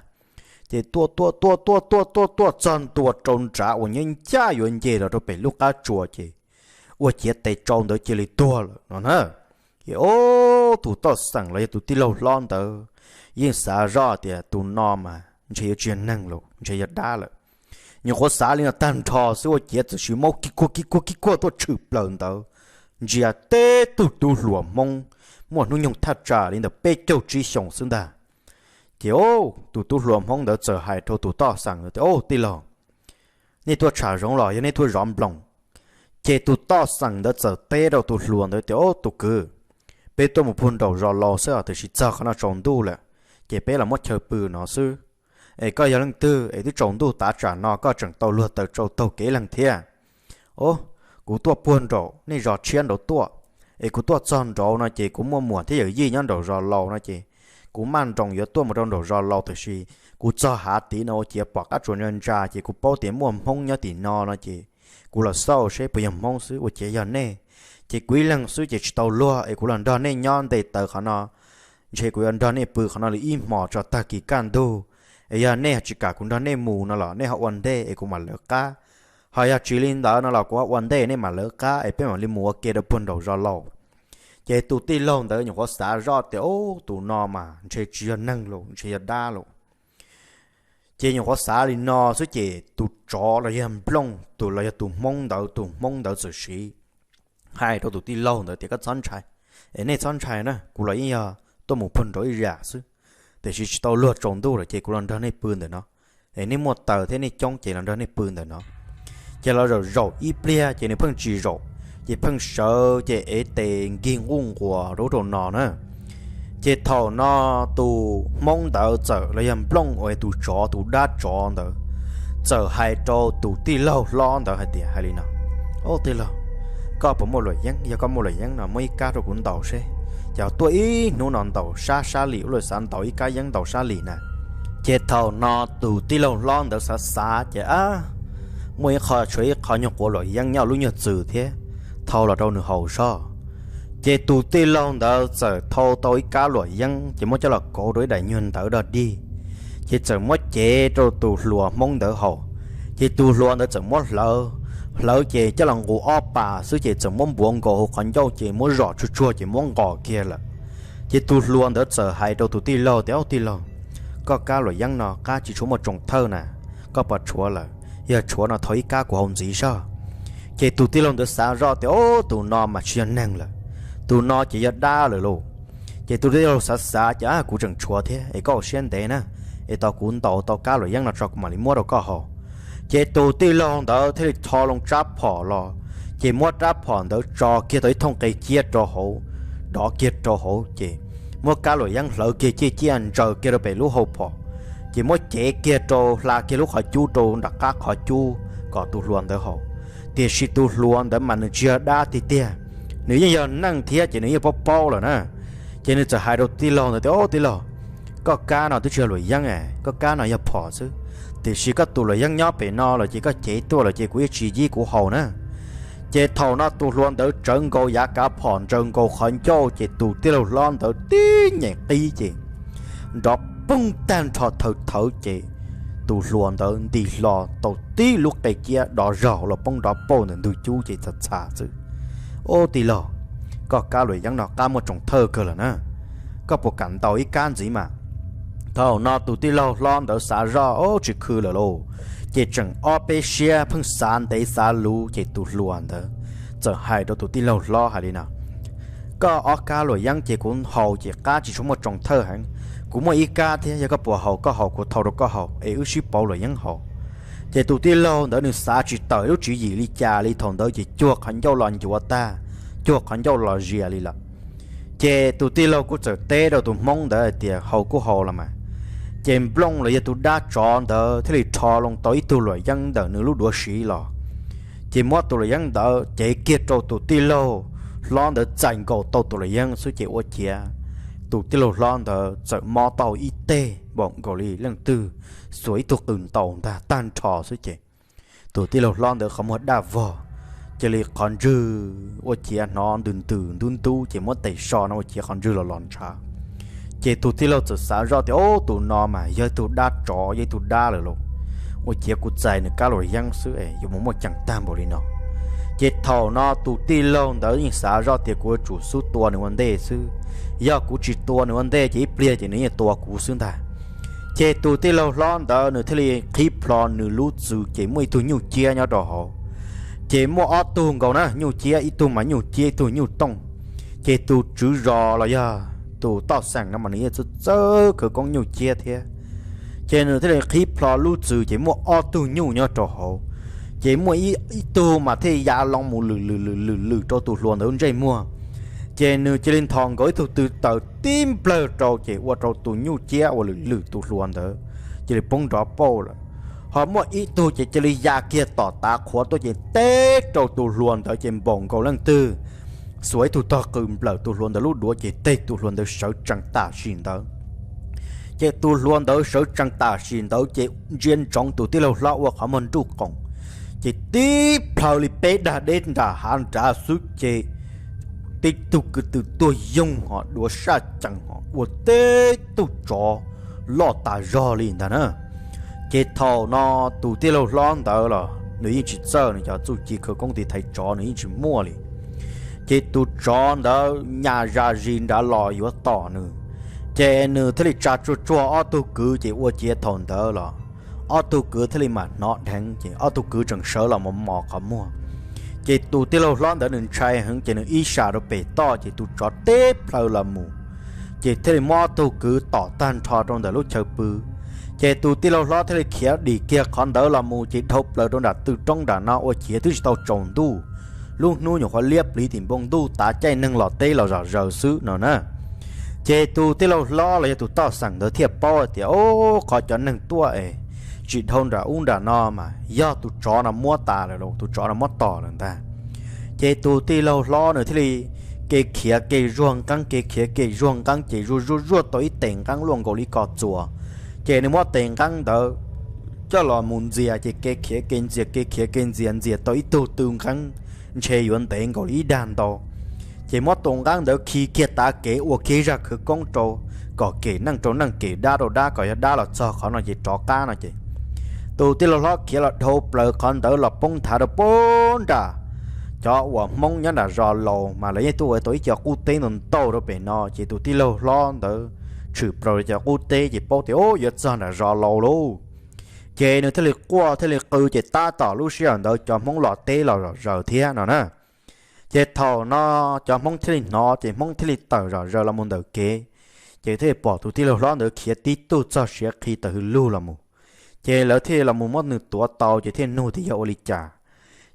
Ces tuaj tuaj tuaj tuaj tuaj tuaj tuaj txog ntua rau nrad uas nyob ncaj yuav nce los rau pem lub qab tsuas ces ua ciav tes tsau ntawd cia li tuag lawm no na. Ces o, tus toj xeem los yog tus tij laug hlob ntawd yeej xav zoj tias tus no mas ntshe yuav tsis yog neeg lawm, ntshe yog dab lawm. Nyuam qhuav xav li no tag nrho xwb ua ciav txawm sis maub kib kuag kib kuag kib kuag tuaj tshwm plaws ntawd, ntsia teb tug tub hluas Hmoob muaj hnub nyoog thaj tsam li ntawm peb caug tsib xyoos xwb ntag. Ces o, tus tub hluas Hmoob ntawd txawm hais rau tus toj xeem tias, Au, tij laug, nej tuaj tsham zoov los yog nej tuaj zov nploos? Ces tus toj xeem ntawd txawm teb rau tus hluas ntawd tias, Au, tus kwv, peb tuaj mus puag nraum zos laus xwb os, tiam sis txog qhov no tsaus ntuj lawm, ces peb los muab chaw pw no xwb. Es koj yog leej twg es twb tsaus ntuj tav tsam no koj tseem tau luag taws tsau taug kev leeg thiab? Au, kuv tuaj puag nraum nej zos tshiab nraud tuaj, es kuv tuaj txog nraud no ces kuv muaj muam thiab yawm yij nyob nraum zos laus no ces kuv maj nroos yuav tuaj mus rau nraum zos laus tiam sis kuv txog hav tid no ua ciav pom qab tsuas ntsa ntsa ces kuv paub tias muaj Hmoob nyob tim no no ces kuv los xauj seb puas yog Hmoob xwb ua ciav yog nej. Ces kuv ib leeg xwb ces tsis tau luag es kuv los nrog nej nyob nte taws qhov no, ntshe kuv yuav nrog nej pw qhov no li ib hmos tso tag kis kaj ntug. Es yog nej tsis kam kuv nrog nej mus no los nej ho ua ntej es kuv mam lawv qab, ho yog tsis li ntawd no los kuv ho ua ntej nej mam lawv qab es peb mam li mus ua ke rau puag nraum zos laus. Ces tus tij laug ntawd nyuam qhuav xav zoj tias, Au, tus no mas ntshe tsis yog neeg los ntshe yog dab los. Ces nyuam qhuav xav li no xwb ces tus tsov los yog nplooj tus los yog tus Hmoob ntawd, tus Hmoob ntawd txawm siv hais rau tus tij laug ntawd tias, Koj txhob ntshai, es nej txhob ntshai na, kuv los yeej yog tuaj mus puag nraud ib yam xwb, tiam sis tsis tau luag tsaus ntuj lawm ces kuv los nrog nej pw ntawm no. Es nej muaj taws thiab nej coob ces los nrog nej pw ntawm no. Ces los zaum zaum ib pliag ces nws pheej tsis zaum, ces pheej sawv ces ev tes nkig nquj nquas rau ub rau no na. Ces thaum no tus Hmoob ntawd txawm los yog nplooj uas tus tsov, tus dab tsov ntawd txawm hais rau tus tij laug hlob ntawd hais tias, Hais li no, au tij laug, koj puas muaj luam yeeb? Yog koj muaj luam yeeb no muab ib kab rau kuv ntaus seb. Ces tuaj ib hnub no ntaus sab sab li, ua luaj xav ntaus ib kab yeeb ntaus sab li na. Ces thaum no tus tij laug hlob ntawd xav xav ces, Ab, muaj ib qho, tshuav ib qho nyuag quav luam yeeb nyob lub nyuag txwm thiab, thau los rau nws haus soj. Ces tus tij laug ntawd txawm thau tau ib kab luam yeeb ces muab coj los kauv rau ib daim nyuag ntawv dog dig, ces txawm muab cev rau tus hluas Hmoob ntawd haus. Ces tus hluas ntawd txawm muab hlawv, hlawv ces coj los nqus ob pas xwb ces txawm muab npuav nkaus hauv qhov ncauj ces muab zom tsuag tsuag ces muab nqos kiag lawm. Ces tus hluas ntawd txawm hais rau tus tij laug tias, Au tij laug, koj kab luam yeeb no qab tsis tshua muaj tsoos thawj na, koj puas tshuav lawm? Yog tshuav no thau ib kab kuv haus ntxiv soj. Ces tus tij laug ntawd xav zoj tias, Au, tus no mas tsis yog neeg lawm, tus no ces yog dab lawm lauj. Ces tus tij laug xav xav ces, Ab, kuv tseem tshuav thiab es koj ua siab ntev na, es tau kuv ntaus tau kab luam yeeb no tso kuv mam li muab rau koj haus. Ces tus tij laug ntawd thiaj li tho loo rab phom los, ces muab rab phom ntawd tso kiag tau ib thooj qe ciab rau hauv, dov kiag rau hauv ces muab kab luam yeeb hlawv kiag ciaj ciaj ntsaws kiag rau pem lub hau phom, ces muab cev kiag rau hla kiag lub qhov cub rau nram qab qhov cub kom tus hluas ntawd haus. Tiam sis tus hluas ntawd mas nws tsis yog dab tiag tiag, nws yeej yog neeg thiab ces nws yeej paub paub lawm na. Ces nws txawm hais rau tij laug ntawd tias, Au tij laug, koj kab no twb tsis yog luam yeeb, koj kab no yog phom xwb, tiam sis koj tus luam yeeb nyob pem no lawm ces koj cev tuaj lawm ces kuv yeej tsis yib kuv haus na. Ces thaum no tus hluas ntawd tsawv nkaus yav kav phom ntsaws nkaus qhov ncauj ces tus tij laug hlob ntawd tib nyem qib ces nrov poog tag nrho thawv thawv ces tus hluas ntawd nti hlo tau tib lub qe ciab dov zaug los poob nrov pauj ntawm ntug cub ces txhav txhav xwb. Au tij laug, koj kab luam yeeb no qab muaj tsoos thawj kawg lawm na, koj puas kam ntaus ib kab ntxiv mas? Thaum no tus tij laug hlob ntawd xav zoj, Au, tsis khw lawm lauj. Ces tseem ob peb siab pheej xav ntev xav luv ces tus hluas ntawd txawm hais rau tus tij laug hlob hais li no, Koj ob kab luam yeeb ces kuv haus ces qab tsis tshua muaj tsoos thawj heev. Kuv muaj ib kab thiab, yog koj puas haus koj haus, kuv thau rau koj haus es wb sib pauv luam yeeb haus. Ces tus tij laug ntawd nws xav tsis tawm lub tswv yim li cas li, thaum ntawd ces cuag qhov ncauj los ncuav tag, cuag qhov ncauj los zias li lawm. Ces tus tij laug kuj txawm teb rau tus hmoob ntawd hais tias, Haus kuj haus los mas. Ces nplooj los yog tus dab tsov ntawd thiaj li rho loo tau ib tug luam yeeb ntawm nws lub duav siv los, ces muab tus luam yeeb ntawd cev kiag rau tus tij laug hlob ntawd txais nkaus tau tus luam yeeb xwb ces ua ciav tus tij laug hlob ntawd txawm mob tau ib teg npaum nkaus li leej twg xuas ib tug qws ntaus ntag tag nrho xwb ces tus tij laug hlob ntawd qhov muag daj vog, cia li qhov ntswg ua ciav hnov ntws ntws ntub ntub ces muab tes so no ua ciav qhov ntswg los los ntshav. Ces tus tij laug txawm xav zoj tias, Au, tus no mas yog ib tug dab tsov, yog ib tug dab lawm lauj, ua ciav kuv txais nws kab luam yeeb xwb es yuav mus muaj ceem tag npaum li no. Ces thaum no tus tij laug ntawd yeej xav zoj tias, Kuv yuav tsum xub tua nws ua ntej xwb, yog kuv tsis tua nws ua ntej ces ib pliag ces nws yeej tua kuv xwb ntag. Ces tus tij laug hlob ntawd nws thiaj li qhib plho nws lub txwm ces muaj ib tug nyuj ciab nyob rau hauv. Ces muaj ob tug nkaus na, nyuj ciab, ib tug mas nyuj ciab ib tug nyuj tooj. Ces tus tswv zos los yog tus toj xeem no mas nws yeej txawj txawj khawv koob nyuj ciab thiab. Ces nws thiaj li qhib plho lub txwm ces muaj ob tug nyuj nyob rau hauv. Ces muaj ib tug mas thiaj ya loo mus lwm lwm lwm lwm lwm rau tus hluas ntawd ntsej muag. Ces nws cia li nthos nkaus ib tug tw taws tib nplawg rau ces ua rau tus nyuj ciab uas lwm lwm tus hluas ntawd cia li poob nrov pauj lawm. Ho muaj ib tug ces cia li ya kiag tom tav qhuav tuaj ces teb rau tus hluas ntawd ces npaum nkaus leej twg xuas ib tug tog qws nplawm tus hluas ntawd lub duav ces teg tus hluas ntawd sawv tsees tam sim ntawd. Ces tus hluas ntawd sawv tsees tam sim ntawd ces ntsia ntsoov tus tij laug hlob ua qhov muag nruj qoom, ces tib plhaw li peb dag deb nram hav nrad xwb ces tib tug kwv tw tuag yoog ho duav saj cees ho ua teb tug tsov loj tas zog li ntag na. Ces thaum no tus tij laug hlob ntawd los nws yeej tsis txawj nws cov txuj ci khawv koob tiv thaiv tsov nws yeej tsis muaj li. Ces tus tsov ntawd nyas zas zis nrad los yuav tom nws, ces nws thiaj li tsa tsuag tsuag ob tug kwv ces ua ciav thaum ntawd los ob tug kwv thiaj li mam hnov dheev ces ob tug kwv tseem sawv los mos mos qhov muag. Ces tus tij laug hlob ntawd nws ntshai heev ces nws ib sam rau pem toj ces tus tsov teb plhaw los mus, ces thiaj li muab ob tug kwv tom tag nrho rau ntawm lub chaw pw. Ces tus tij laug hlob thiaj li khiav dim kiag qhov ntawd los mus ces dhau plaws rau nram tw roob nram no ua ciav twb tsis tau tsaus ntuj. Lub hnub nyuam qhuav liab pliv tim npoo ntuj tav caij neeg los teb los zom zaws xwb no na. Ces tus tij laug hlob los yog tus toj xeem ntawd thiaj paub tias, Au, qhov cov neeg tuaj es tsis dhau nram ub nram no mas yog tus tsov no muab tas lawm lauj, tus tsov no muab tom lawm ntag. Ces tus tij laug hlob nws thiaj li ke khiav ke zuag nqeeb, ke khiav ke zuag nqeeb ces zuag zuag zuag tau ib tes nqeeb luaj nkaus li ko txuas. Ces nws muab tes nqeeb ntawd coj los mus ntxias ces ke khiav ke ntxias, ke khiav ke ntxias, ntxias tau ib tug tw nqeeb ntshe yuav ntev nkaus li ib dag ntau. Ces muab tus nqeeb ntawd khi kiag tav kev ua kiag ib zaj khawv koob rau, kom kem neej rau neej kem dab rau dab, kom yog dab los txog qhov no ces rov qab no ces tus tij laug hlob khiav los dhau plaws qhov ntawd los poob nthav rau pem nram cov uas Hmoob nyob nram zos laus mas lawv yeej tuaj ua tau ib co qub teb ntau ntau rau pem no, ces tus tij laug hlob ntawd tshwm plaws cov qub teb ces paub tias, Au, yuav txog nram zos laus lauj. Ces nws thiaj li quaj thiaj li qw ces tab tom lub sij hawm ntawd cov Hmoob los teb los zom zaws thiab no na. Ces thaum no cov Hmoob thiaj li hnov ces Hmoob thiaj li tawm zom zaws los mus ntawm kev, ces thiaj li pom tus tij laug hlob ntawd khiav tib tug txog siav qhi tawm hws lug los mus. Ces lawv thiaj los mus muab nws tuav tau ces thiaj nug tias yog ua li cas.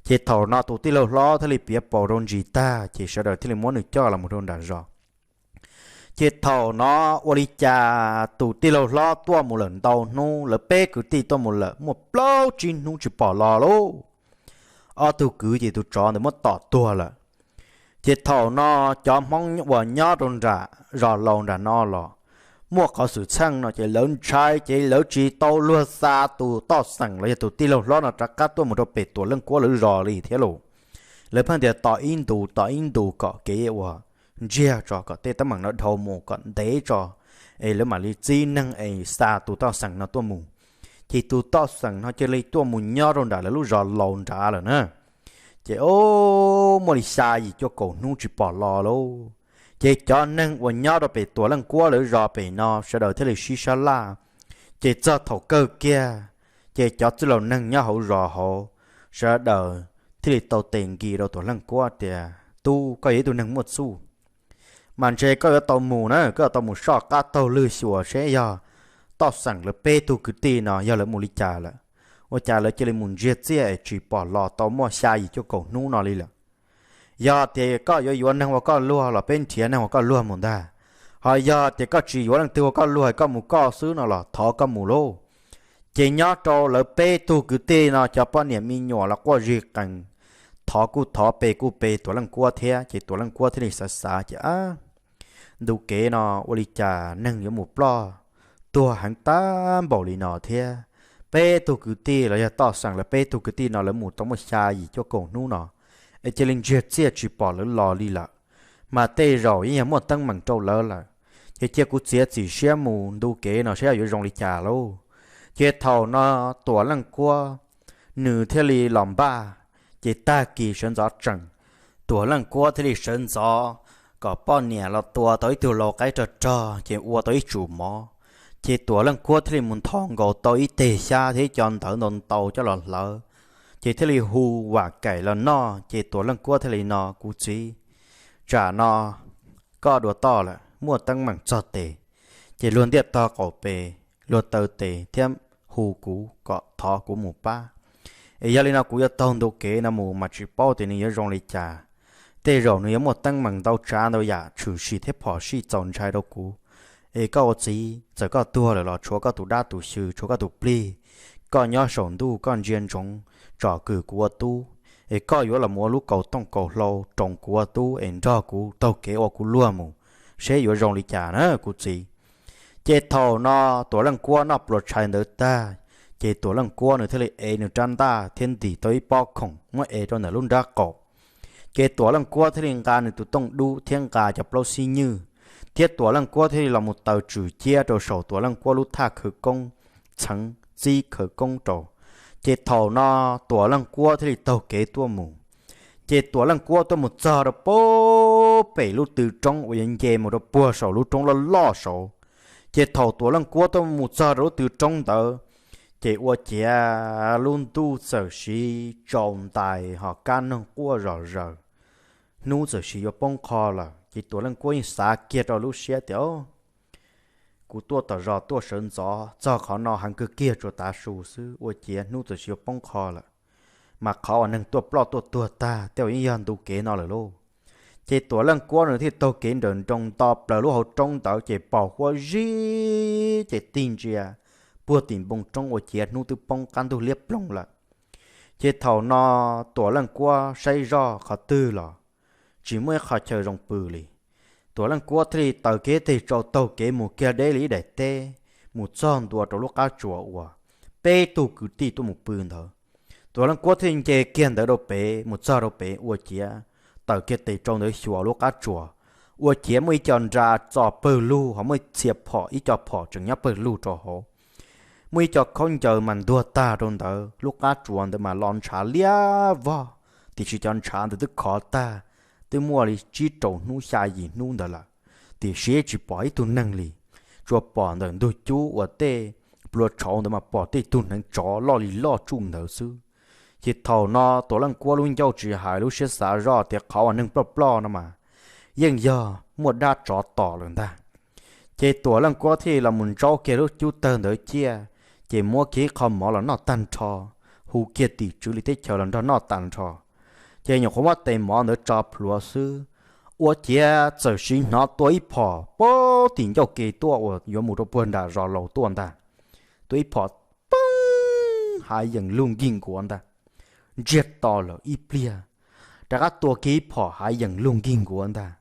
Ces thaum no tus tij laug hlob thiaj li piav paus rau ntsis tag ces sawv daws thiaj li muab nws coj los mus rau nram zos. Ces thaum no ua li cas tus tij laug hlob tuaj mus lawm ntau hnub, lawv peb kwv tij tuaj mus lawm muaj plaub tsib hnub tsis pom los lauj. Ob tug kwv ces tus tsov ntawd muab tom tuag lawm. Ces thaum no cov Hmoob uas nyob rau nram zos laus nram no los muaj qhov xwm txheej no ces lawv ntshai ces lawv tsis tau luag xa tus toj xeem los yog tus tij laug hlob no rov qab tuaj mus rau pem Tuam Leej Kuab lawv zos li thiab lauj. Lawv pheej tias tos ib ntus tos ib ntus kom kev uas ntsiag tso kom tej teeb meem no dhau mus kom ntev tso es lawv mam li txib neeg es xa tus toj xeem no tuaj mus. Ces tus toj xeem no cia li tuaj mus nyob rau nram lawv lub zos laus nrad lawm na. Ces o, muaj li xya yim cuaj kaum hnub tsis pom los lauj. Ces cov neeg uas nyob rau pem Tuam Leej Kuab lawv zos pem no sawv daws thiaj li sib sab laj. Ces txog thaum kawg kiag, ces cov txwj laus neeg nyob hauv zos hauv sawv daws thiaj li tau tes nkis rau Tuam Leej Kuab tias, Tub, koj yog ib tug neeg muaj txuj, mas ntshe koj yuav tau mus na, koj yuav tau mus soj qab taug lwg xyuas seb yog toj xeem lawv peb tug kwv tij no yog lawv mus li cas lawm. Ua cas lawv cia li mus ntsiag txiaj es tsis pom los tau muaj xya yim cuaj kaum hnub no li lawm. Yog tias koj yuav yuav neeg ua koj luag los peb nrhiav neeg ua koj luag mus ntag. Ho yog tias koj tsis yuav leej twg ua koj luag, koj mus koj xwb no los thov koj mus lauj. Ces nyob rau lawv peb tug kwv tij no cov poj niam me nyuam los quaj zig qees, thov kuj thov pe kuj pe Tuam Leej Kuab thiab. Ces Tuam Leej Kuab thiaj li xav xav ces, Ntu kev no ua li cas neeg yuav mus ploj tuag heev tag npaum li no thiab? Peb tug kwv tij los yog toj xeem lawv peb tug kwv tij no lawv mus tau muaj xya yim cuaj kaum hnub no es cia li ntsiag txiaj tsis pom lawv los li lawm, mas tej zaum yeej yog muaj teeb meem rau lawv lawm. Ces cia kuv txiav txim siab mus ntu kev no saib yuav zoo li cas lauj. Ces thaum no Tuam Leej Kuab nws thiaj li los npaj, ces tag kis sawv ntxov tsees, Tuam Leej Kuab thiaj li sawv ntxov kom poj niam los tua tau ib tug lau qaib rog rog ces ua tau ib tsum mov. Ces Tuam Leej Kuab thiaj li mus nthos nkaus tau ib teg xyab thiab ib co ntawv ntau ntau coj los hlawv, ces thiaj li hu Vam Kaim los noj. Ces Tuam Leej Kuab thiaj li no, Kuv txiv, tsam no koj dua toj lawm, muaj teeb meem txog tes, ces luag ntiaj tog qaum pes, luag taw tes thiab hu kuv kom thov kuv mus pab. Es yog li no kuv yuav taug ntu kev no mus mas tsis paub tias nws yuav zoo li cas. Tej zaum nws yuav muaj teeb meem ntau tsav ntau yam tshwm sim thiab phom sij txaus ntshai rau kuv. Es koj ua txiv, txawm koj tuag lawm los tshuav koj tus dab tus xyw, tshuav koj tus plig, koj nyob saum ntuj koj ntsia ntsoov tsom kwm kuv ua tub, es koj yuav los ua lub kaus tooj kaus hlau roos kuv ua tub es nrog kuv taug kev ua kuv luag mus, seb yuav zoo li cas na kuv txiv. Ces thaum no Tuam Leej Kuab noj pluas tshais ntawd tag, ces Tuam Leej Kuab nws thiaj li ev nws rab ntaj thiab ntim tau ib pob khoom muab ev rau ntawm lub nrab qaum. Ces Tuam Leej Kuab thiaj li nqa nws tus tooj dub thiab nqa cov plaub xib nywj, thiab Tuam Leej Kuab thiaj li los mus taws tswm ciab rau saum Tuam Leej Kuab lub thaj khawv koob, txheev txib khawv koob rau. Ces thaum no Tuam Leej Kuab thiaj li taug kev tuaj mus. Ces Tuam Leej Kuab tuaj mus txog rau pem lub tw roob uas yuav nce mus rau puag saum lub roob loj loj saud. Ces thaum Tuam Leej Kuab tuaj mus txog rau lub tw roob ntawd, ces ua ciav lub ntuj txawm siv tsaus ntais ho kab noog quaj zom zaws. Hnub txawm siv yuav poob qho lawm, ces Tuam Leej Kuab yeej xav kiag rau lub siab tias, Kuv tuaj tom zos tuaj sawv ntxov txog qhov no heev kawg kiag tsuas tav su xwb, ua ciav hnub txawm siv yuav poob qho lawm, mas qhov uas neeg tuaj ploj tuaj tuag tag tej zaum yeej yog ntu kev no lawm lauj. Ces Tuam Leej Kuab nws thiaj taug kev nrawm nroos nto plaws lub hauv roob ntawd ces pos huab zib ces tig ntsia puag tim npoo roob ua ciav hnub twb poob qab ntug liab ploog lawm. Ces thaum no Tuam Leej Kuab saib zoj qhov twg los tsis muaj ib qho chaw zoo pw li. Tuam Leej Kuab thiaj li taws kiag teg tsau taug kev mus kiag deb li ib daim teb, mus txog ntua rau lub qab tsuas uas peb tug kwv tij tuaj mus pw ntawd. Tuam Leej Kuab thiaj li nce kiag ntawd rau pem mus txog rau pem ua ciav taws kiag tes tsau ntawd xyuas lub qab tsuas, ua ciav muaj ib co nra txo pawg lug ho muaj txhia phom ib co phom tseem nyob pawg lug rau hauv. Muaj ib co khaub ncaws mas ntuag tag rau ntawd, lub qab tsuas ntawd mas los ntshav liab vog, tiam sis cov ntshav ntawd twb khov tag, twb muaj li tsib rau hnub xya yim hnub ntawd lawm, tiam sis tsis pom ib tug neeg li. Tsuas pom ntawm ntug cub uas tej plua tshauv ntawd mas pom tej tug hneev tsov loj li loj tsuj ntawd xwb. Ces thaum no Tuam Leej Kuab lub ncauj tsis hais lub siab xav zoj tias qhov uas neeg ploj ploj no mas yeej yog muaj dab tsov tom lawm ntag. Ces Tuam Leej Kuab thiaj los mus ntsaub kiag lub cub tawg ntawd ciaj, ces muab kiag ib qho mov los noj tag nrho, hu kiag tim tswv li teb chaws los nrog noj tag nrho. Ces nyuam qhuav muab tes mov ntawd tso plhuav xwb, Ua ciav txawm sim hnov tua ib phom puag tim ncauj ke tuaj uas yuav mus rau puag nram zos laus tuaj ntag. Tua ib phom, poob, hav yees lug nkig nkuav ntag. Ntsiag to lawm ib pliag, rov qab tua kiag ib phom hav yees lug nkig nkuav ntag.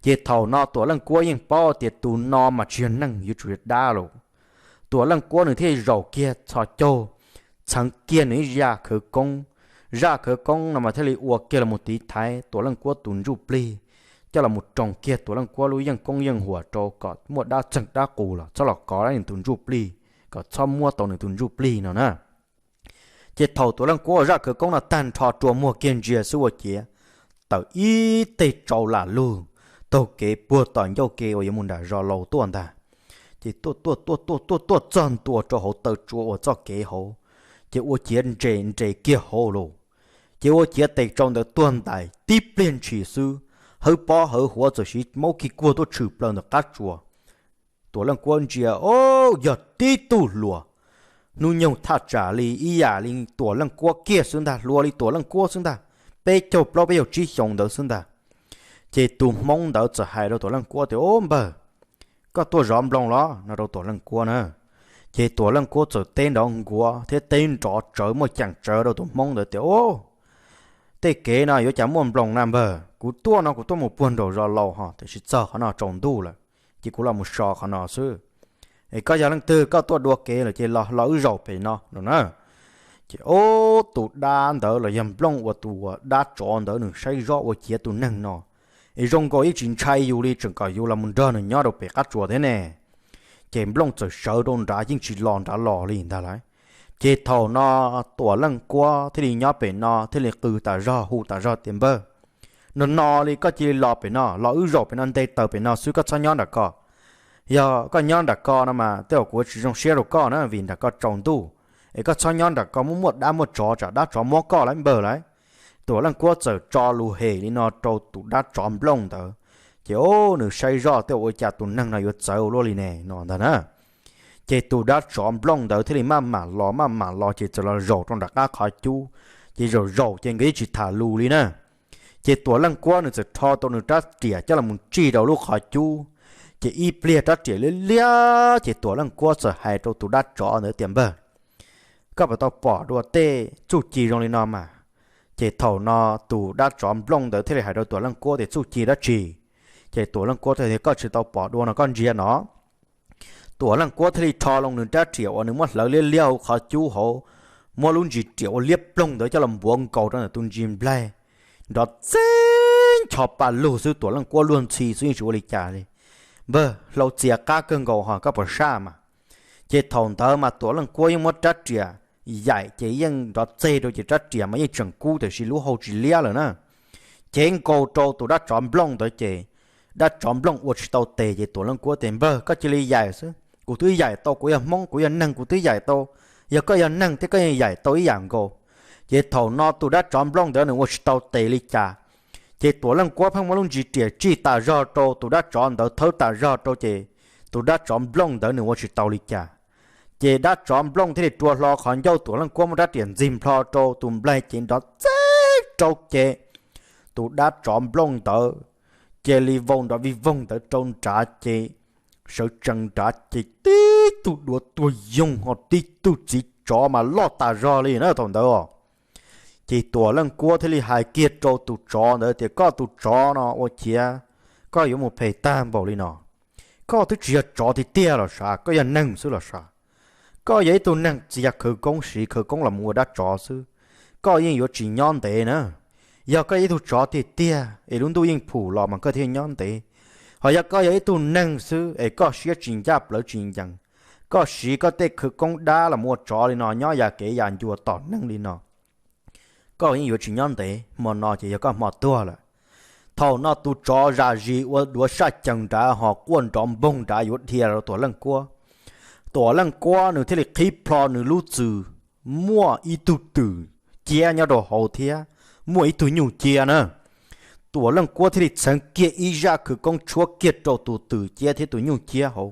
Ces thaum no Tuam Leej Kuab yeej paub tias tus no mas tsis yog neeg, yuav tsum yog dab lauj. Tuam Leej Kuab nws thiaj zaum kiag txhos caug, txheev kiag nws ib zaj khawv koob. Zaj khawv koob no mas thiaj li ua kiag los mus tiv thaiv Tuam Leej Kuab tus ntsuj plig, coj los mus roos kiag Tuam Leej Kuab lub yeej koob yeej huam rau kom muaj dab txeeg dab qus los txhob los kov nws tus ntsuj plig, kom txhob muab tau nws tus ntsuj plig no na. Ces thaum Tuam Leej Kuab ua zaj khawv koob no tag nrho rua muag kiag ntsia xwb ua ciav tawm ib teg tsau lam lug taug kev puag tom ncauj ke uas yuav mus nram zos laus tuaj ntag. Ces tuaj tuaj tuaj tuaj tuaj tuaj txog ntua rau hauv taw tsua uas txoj kev hauv, ces ua ciav nres nres kiag hauv lauj. Ces ua ciav tes tsau ntawd tuag ntais tib pliag ntshis xwb, hawv pob hawv huav txawm siv maub kig kuag tuaj tshwm plaws ntawm qab tsua. Tuam Leej Kuab ntsia, o, yog tib tug hluas, hnub nyoog thaj tsam li ib yam li Tuam Leej Kuab kiag xwb ntag, hluas li Tuam Leej Kuab xwb ntag, peb caug plaub peb caug tsib xyoo ntawd xwb ntag. Ces tus Hmoob ntawd txawm hais rau Tuam Leej Kuab tias, o npawg, koj tuaj zov nplooj los? No rau Tuam Leej Kuab na. Ces Tuam Leej Kuab txawm teb nrov nkuav thiab teb nrov tsawv muaj ceem tsawv rau tus Hmoob ntawd tias, o, tej kev no yuav cas muaj nplooj na npawg, kuv tuaj no kuv tuaj mus puag nraum zos laus ho tiam sis txog qhov no tsaus ntuj lawm, ces kuv los mus so qhov no xwb. Es koj yog leej twg, koj tuaj dua kev lawm ces los los wb zaum pem no no na. Ces ub, tus dab ntawd los yog Nplooj uas tus dab tsov ntawd nws saib zoj ua ciav tus neeg no es zoo nkaus yeej tsis ntshai yus li, tseem kom yus los mus nrog nws nyob rau pem qab tsuas thiab ne. Ces Nplooj txawm sawv rau nrad yeej tsis los nrad los li ntag lauj. Ces thaum no Tuam Leej Kuab thiaj li nyob pem no thiaj li qw tas zog hu tas zog tias, npawg, no no li koj cia li los pem no, los wb zaum pem no nte taws pem no xwb, koj txhob nyob nram ko. Yog koj nyob nram ko no mas tej zaum kuv tsis zoo siab rau koj na, vim nram ko tsaus ntuj. Es koj txhob nyob nram ko, muaj muaj dab muaj tsov tsam dab tsov muab koj lauj npawg lauj. Tuam Leej Kuab txawm tso lus hem li no rau tus dab tsov Nplooj ntawd, ces ub, nws saib zoj tej ua cas tus neeg no yuav txawv ua luaj li ne no ntag na. Ces tus dab tsov Nplooj ntawd thiaj li maj mam los maj mam los ces txawm los zaum rau nram qab qhov cub. Ces zaum zaum ces nkawd yeej tsis tham lus li na. Ces Tuam Leej Kuab nws txawm rho tau nws rab riam coj los mus tsij rau lub qhov cub. Ces ib pliag rab riam liab liab ces Tuam Leej Kuab txawm hais rau tus dab tsov ntawd tias, npawg, koj puas tau pom dua tej txuj ci zoo li no mas? Ces thaum no tus dab tsov Nplooj ntawd thiaj li hais rau Tuam Leej Kuab tias, txuj ci dab tsi? Ces Tuam Leej Kuab thiaj tias, koj tsis tau pom dua no koj ntsia no. Tuam Leej Kuab thiaj li rho loo nws rab riam uas nws muab hlawv liab liab hauv qhov cub hauv, muab lub ntsis riam ua liab ploog ntawd coj los npuav nkaus rau ntawm tus ntsis nplaig, nrov txeeb ncho pa lug xwb, Tuam Leej Kuab luag ntxhi xwb yeej tsis ua li cas li. Npawg, hlau txias qab kawg nkaus ho, koj puas saj mas? Ces thaum ntawd mas Tuam Leej Kuab yeej muab rab riam yaim ces yeej nrov txeg rau ces rab riam mas yeej tseem kub tiam sis lub hau tsis liab lawm na. Cev nkaus rau tus dab tsov Nplooj ntawd ces dab tsov Nplooj ua tsis tau tes ces Tuam Leej Kuab tias, npawg, koj cia li yaim xwb, kuv twb yaim tau, kuv yog Hmoob kuv yog neeg kuv twb yaim tau. Yog koj yog neeg thiab koj yeej yaim tau ib yam nkaus. Ces thaum no tus dab tsov Nplooj ntawd nws ua tsis tau tes li cas, ces Tuam Leej Kuab pheej muab lub ntsis riam tsij tas zog rau tus dab tsov ntawd, thawb tas zog rau ces tus dab tsov Nplooj ntawd nws ua tsis tau li cas. Ces dab tsov Nplooj thiaj li rua hlo qhov ncauj, Tuam Leej Kuab muab rab riam ntxig nplho rau tus nplaig ces nrov txeeb rau ces tus dab tsov Nplooj ntawd cia li vau nrov vij voog ntawd rau nrad ces sawv tsees nrad ces tib tug duav tuag yoog ho tib tug txiv tsov mas loj tas zog li na thaum ntawd os. Ces Tuam Leej Kuab thiaj li hais kiag rau tus tsov ntawd tias, koj tus tsov no ua ciav koj yuav mus phem tag npaum li no. Koj twb tsis yog tsov tiag tiag los sav, koj yog neeg xwb los sav. Koj yog ib tug neeg txiav khawv koob, siv khawv koob los mus ua dab tsov xwb. Koj yeej yuav tsis nyob ntev na. Yog koj yog ib tug tsov tiag tiag es lub ntuj yeej phum los mas koj thiaj nyob ntev. Ho yog koj yog ib tug neeg xwb es koj siab tsis ncaj plawv tsis ncees, koj siv koj tej khawv koob dab los mus ua tsov li no nyob ya kev ya ncua tom neeg li no, koj yeej yuav tsis nyob ntev, hmo no ces yog koj hmo tuag lawm. Thaum no tus tsov zam zis ua duav saj cees nrad ho quaj nrov npoog nrad yuav dhia rau Tuam Leej Kuab. Tuam Leej Kuab nws thiaj li qhib plho nws lub txwm, muaj ib tug twm ciab nyob rau hauv thiab muaj ib tug nyuj ciab na. Tuam Leej Kuab thiaj li txheev kiag ib zaj khawv koob tshuab kiag rau tus twm ciab thiab tus nyuj ciab hauv,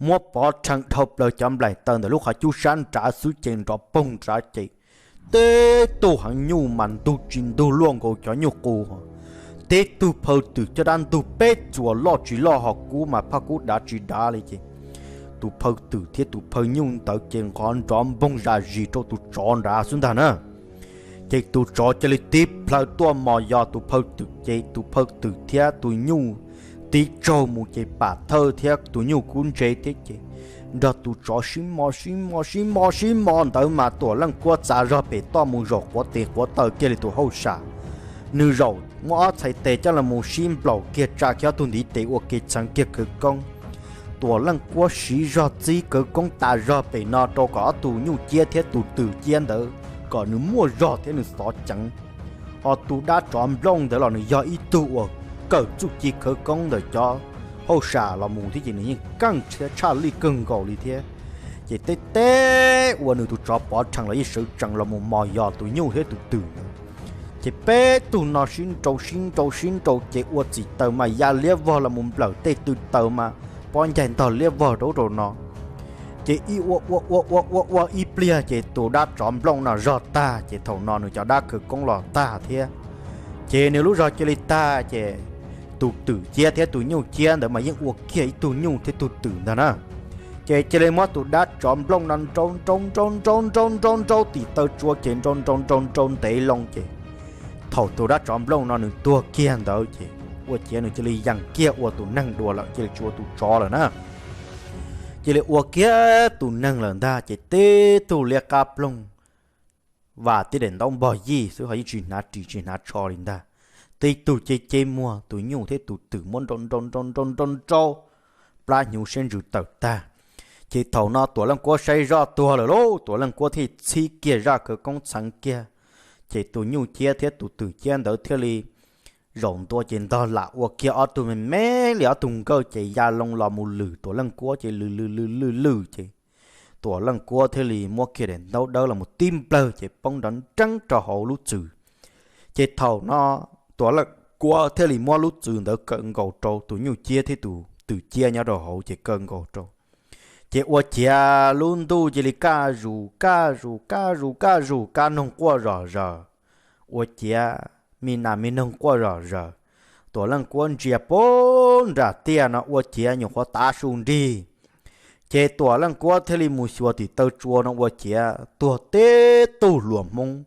muab pov rhees dhau plaws cov nplaim taws ntawm lub qhov cub sab nrad xwb ces nrov poog nrad ces teb tug heev, nyuj mas ntug tsis ntug luaj nkaus cov nyuj qus, tib tug phaw twm coj dab ntug peb txuas loj tsis loj ho kub mas phaj kub dav tsis dav li ces tus phaw twm thiab tus phaw nyuj ntawd ces nqov nrov npoog zam zis rau tus tsov nrad xwb ntag na. Ces tus tsov cia li tib plhaw tuaj mos yos tus phaw twm ces tus phaw twm thiab tus nyuj tib tsaug mus ces pam thawj thiab tus nyuj kub ntse thiab ces nrog tus tsov sib mos sib mos sib mos sib mos ntawd mas Tuam Leej Kuab txav zog pem toj mus zaum quav tes quav taw kiag li tus hauj sam. Nws zaum muab ob txhais tes coj los mus sib nplaum kiag tsa kiag ob tug ntiv tes ua ke txheev kiag khawv koob. Tuam Leej Kuab siv zog txib khawv koob tas zog pem no rau kom ob tug nyuj ciab thiab tus twm ciab ntawd kom nws muaj zog thiab nws xov ceev. Ho tus dab tsov nplooj ntawd los nws yog ib tug uas kawm txuj ci khawv koob ntawm cov hauj sam los mus thiab ces nws yeej keej tshaj lij kawg nkaus li thiab. Ces teb teb uas nws tus tsov pov rhees los yeej sawv tsees los mus mos yos tus nyuj thiab tus twm ntawd. Ces peb tug no sib nrau sib nrau sib nrau ces ua txim taws mas ya liab vog los mus nplawm tej tw taws mas pob ncaig ntog liab vog rau rau no. Ces ib ua ua ua ua ua ua ib pliag ces tus dab tsov nplooj no zog tag ces thaum no nws cov dab khawv koob los tag thiab. Ces nws lub zog cia li tag ces tus twm ciab thiab tus nyuj ciab ntawd mas yeej ua kiag ib tug nyuj thiab tug twm ntag na. Ces cia li muab tus dab tsov nplooj no nrau nrau nrau nrau nrau nrau nrau tim taw tsua ces nrau nrau nrau nrau ntev loo ces thaum tus dab tsov nplooj no nws tuag kiag ntawd ces ua ciav nws cia li yees kiag ua tus neeg dua lawm cia li tsis ua tus tsov lawm na. Cia li ua kiag tus neeg lawm ntag ces tib tug liab qab ploog, vam tib daim ntaub npog yij xwb ho yeej tsis hnav ris tsis hnav tsho li ntag. Tib tug ceb ceb muag tus nyuj thiab tus twm muab nrau nrau nrau nrau nrau nrau plab hnyuv siab ntsws tawm tag. Ces thaum no Tuam Leej Kuab saib zoj tuag lawm lauj, Tuam Leej Kuab thiaj txhib kiag zaj khawv koob txheev kiag. Ces tus nyuj ciab thiab tus twm ciab ntawd thiaj li zaum ntua ces ntog lam ua kiag ob tug me me li ob tug nkawj ces ya loo los mus lwm Tuam Leej Kuab ces lwm lwm lwm lwm lwm ces Tuam Leej Kuab thiaj li muab kiag daim ntaub dawb los mus tib nplawg ces poob nrov nreeb rau hauv lub txwm. Ces thaum no Tuam Leej Kuab thiaj li muab lub txwm ntawd kaw nkaus rau tus nyuj ciab thiab tus twm ciab nyob rau hauv ces kaw nkaus rau. Ces ua ciav lub ntuj cia li kaj zus kaj zus kaj zus kaj zus kaj noog quaj zom zaws. Ua ciav me nas me noog quaj zom zaws. Tuam Leej Kuab ntsia puag nram tiaj no ua ciav nyuam qhuav tav su nrig. Ces Tuam Leej Kuab thiaj li mus xyuas tim taw tsua no ua ciav tuag tib tug hluas Hmoob.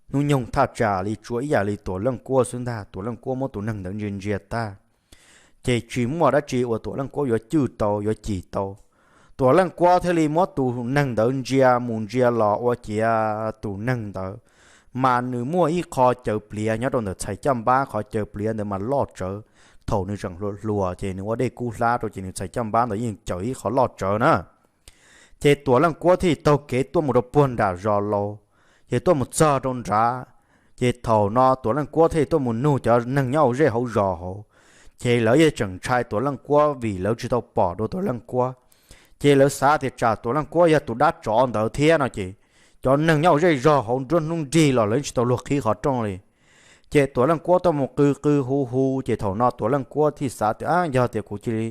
Hnub nyoog thaj tsam li tsuas ib yam li Tuam Leej Kuab xwb ntag, Tuam Leej Kuab muab tus neeg ntawd ntsia ntsia tag. Ces tsis muaj dab tsi uas Tuam Leej Kuab yuav cwj tau yuav cim tau. Tuam Leej Kuab thiaj li muab tus neeg ntawd ntsia mus ntsia los ua ciav tus neeg ntawd mas nws muaj ib qho caws pliav nyob rau ntawm txhais caj npab, qhov caws pliav ntawd mas loj tsawv. Thaum nws tseem hluas hluas ces nws ua dej kub hlab rau ces nws txhais caj npab ntawd yeej caws ib qho loj tsawv na. Ces Tuam Leej Kuab thiaj li taug kev tuaj mus rau puag nram zos laus, ces tuaj mus txog rau nrad. Ces thaum no Tuam Leej Kuab thiaj li tuaj mus nug cov neeg nyob hauv zej hauv zos hauv, ces lawv yeej tseem ntshai Tuam Leej Kuab vim lawv tsis tau pom dua Tuam Leej Kuab. Ces lawv xav tias tsam Tuam Leej Kuab yog tus dab tsov ntawd thiab no ces cov neeg nyob hauv zej zog hauv nruab hnub nrig los lawv yeej tsis tau luag qhib qhov rooj li. Ces Tuam Leej Kuab tuaj mus qw qw hu hu ces thaum no Tuam Leej Kuab thiaj xav tias, Ab, yog tias kuv cia li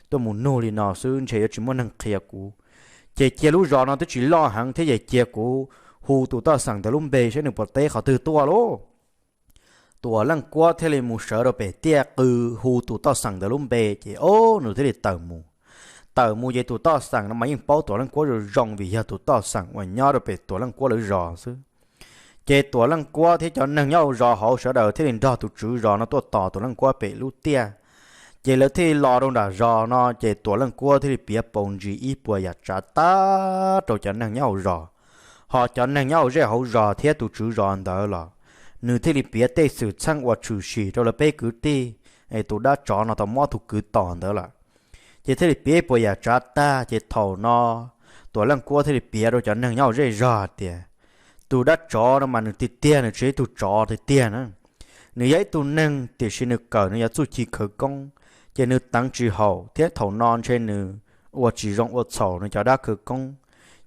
tuaj mus nug li no xwb ntshe yuav tsis muaj neeg qhia kuv. Ces cia lub zos no twb tsis loj heev thiab ces cia kuv hu tus toj xeem ntawd lub npe saib nws puas teb qhov twg tuaj lauj. Tuam Leej Kuab thiaj li mus sawv rau pem tiaj qw hu tus toj xeem ntawd lub npe ces ob nws thiaj li tawm mus. Tawm mus ces tus toj xeem no mas yeej paub Tuam Leej Kuab zoo zoo vim yog tus toj xeem uas nyob rau pem Tuam Leej Kuab lawv zos xwb. Ces Tuam Leej Kuab thiab cov neeg nyob hauv zos hauv sawv daws thiaj li nrog tus tswv zos no tuaj tos Tuam Leej Kuab pem lub tiaj. Ces lawv thiaj li los rau nram zos no ces Tuam Leej Kuab thiaj li piav paus ntsis ib puas yam tsav tag rau cov neeg nyob hauv zos. Ho cov neeg nyob hauv zej hauv zos thiab tus tswv zos ntawd los nws thiaj li piav tej xwm txheej uas tshwm sim rau lawv peb kwv tij, es tus dab tsov no tau mob tus kwv tom ntawd lawm. Ces thiaj li piav ib puas yam tsav tag ces thaum no Tuam Leej Kuab thiaj li piav rau cov neeg nyob hauv zej zog hais tias, tus dab tsov no mas nws tiag tiag nws tsis yog ib tug tsov tiag tiag na. Nws yog ib tug neeg tiam sis nws kawm nws yog txuj ci khawv koob, ces nws teev tsis haum thiab thaum no ntshe nws ua tsis zoo ua txhaum nws cov dab khawv koob,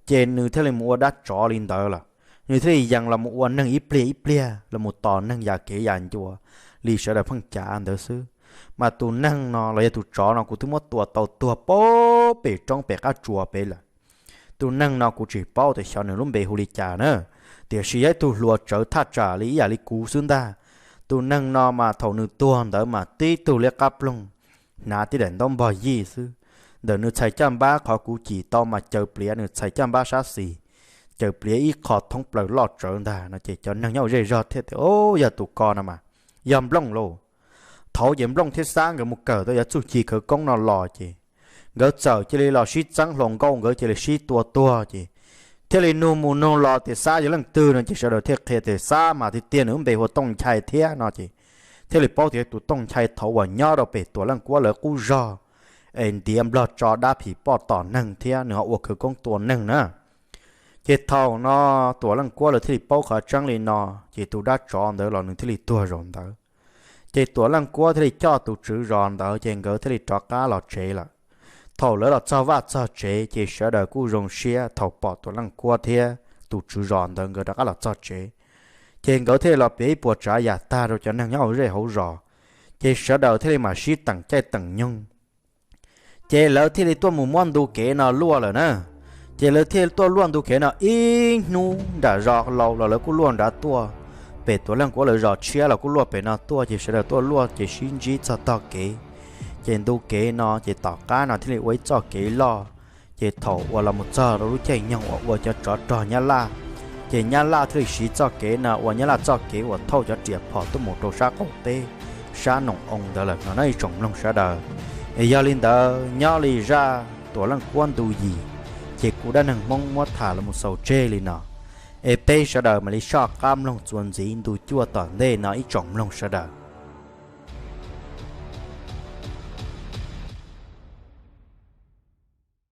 ces nws thiaj li mus ua dab tsov li ntawd lawm. Nws thiaj li yees los mus ua neeg ib pliag ib pliag los mus tos neeg yam kev yam ncua li sawv daws pheej cav ntawd xwb. Mas tus neeg no los yog tus tsov no kuv twb muab tua tau tuag pem pem roob pem qab tsuas pem lawm. Tus neeg no kuv tsis paub tias xyov nws lub npe hu li cas na, tiam sis yog ib tug hluas tsawv thaj tsam li ib yam li kuv xwb ntag. Tus neeg no mas thaum nws tuag ntawd mas tib tug liab qab ploog, hnav tib daim ntaub npog yij xwb. Ntawm nws txhais caj npab qhov kuv cim tau mas caws pliav nws txhais caj npab sab xis, caws pliav ib qho thoob plaws loj tsawv ntag no ces cov neeg nyob hauv zej zog thiaj tias, Au, yog tus ko no mas yog Nplooj lauj. Thaud ces Nplooj thiab Xab nkawd mus kawm tau yav txuj ci khawv koob no los ces nkawd txawm cia li los sib txeeb hluas nkauj, nkawd cia li sib tua tuag ces thiaj li nug mus nug los tias Xab yog leej twg no ces sawv daws thiaj qhia tias Xab mas tiag tiag nws lub npe hu ua Tooj Nchai thiab no ces thiaj li paub tias tus Tooj Nchai thaud uas nyob rau pem Tuam Leej Kuab lawv qub zog es ntiav nplog tso dab phim poj tom neeg thiab nws ho ua khawv koob tua neeg na. Ces thaum no Tuam Leej Kuab lawv thiaj li paub qhov tseeb li no, ces tus dab tsov ntawd los nws thiaj li tuag zaum ntawd. Ces Tuam Leej Kuab thiaj li coj tus tswv zos ntawd ces nkawd thiaj li rov qab los tsev lawm. Thaum lawv los txog vaj txog tsev ces sawv daws kuj zoo siab thaum pom Tuam Leej Kuab thiab tus tswv zos ntawd nkawd rov qab los txog tsev. Ces nkawd thiaj li los piav ib puas tsav yam tag rau cov neeg nyob hauv zej hauv zos, ces sawv daws thiaj li mam sib teem caij teem nyoog. Ces lawv thiaj li tuaj mus muab ntu kev no luaj lawm na. Ces lawv thiaj tuaj luaj ntu kev no ib hnub nram zos laus los lawv kuj luaj nrad tuaj, pem Tuam Leej Kuab lawv zos tshiab los kuj luaj pem no tuaj, ces sawv daws tuaj luaj ces sib ntsib txog tog kev. Ces ntu kev no ces tom qab no thiaj li ua ib txoj kev loj. Ces thaum uas los mus txog rau lub caij nyoog uas ua cov tsov rog Nyab Laj, ces Nyab Laj thiaj li siv txoj kev no ua Nyab Laj txoj kev uas thauj cov riam phom tuaj mus rau sab qaum teb, sab Noom Oo ntawd lawm no na ib tsoom mloog sawv daws. Es yog li ntawd nyob li zaj Tuam Leej Kuab ntu yim, ces kuv Dab Neeg Hmoob muab tham los mus xaus tseg li no. Es peb sawv daws mam li soj qab mloog txuas ntxiv ntu cuaj tom ntej no ib tsoom mloog sawv daws.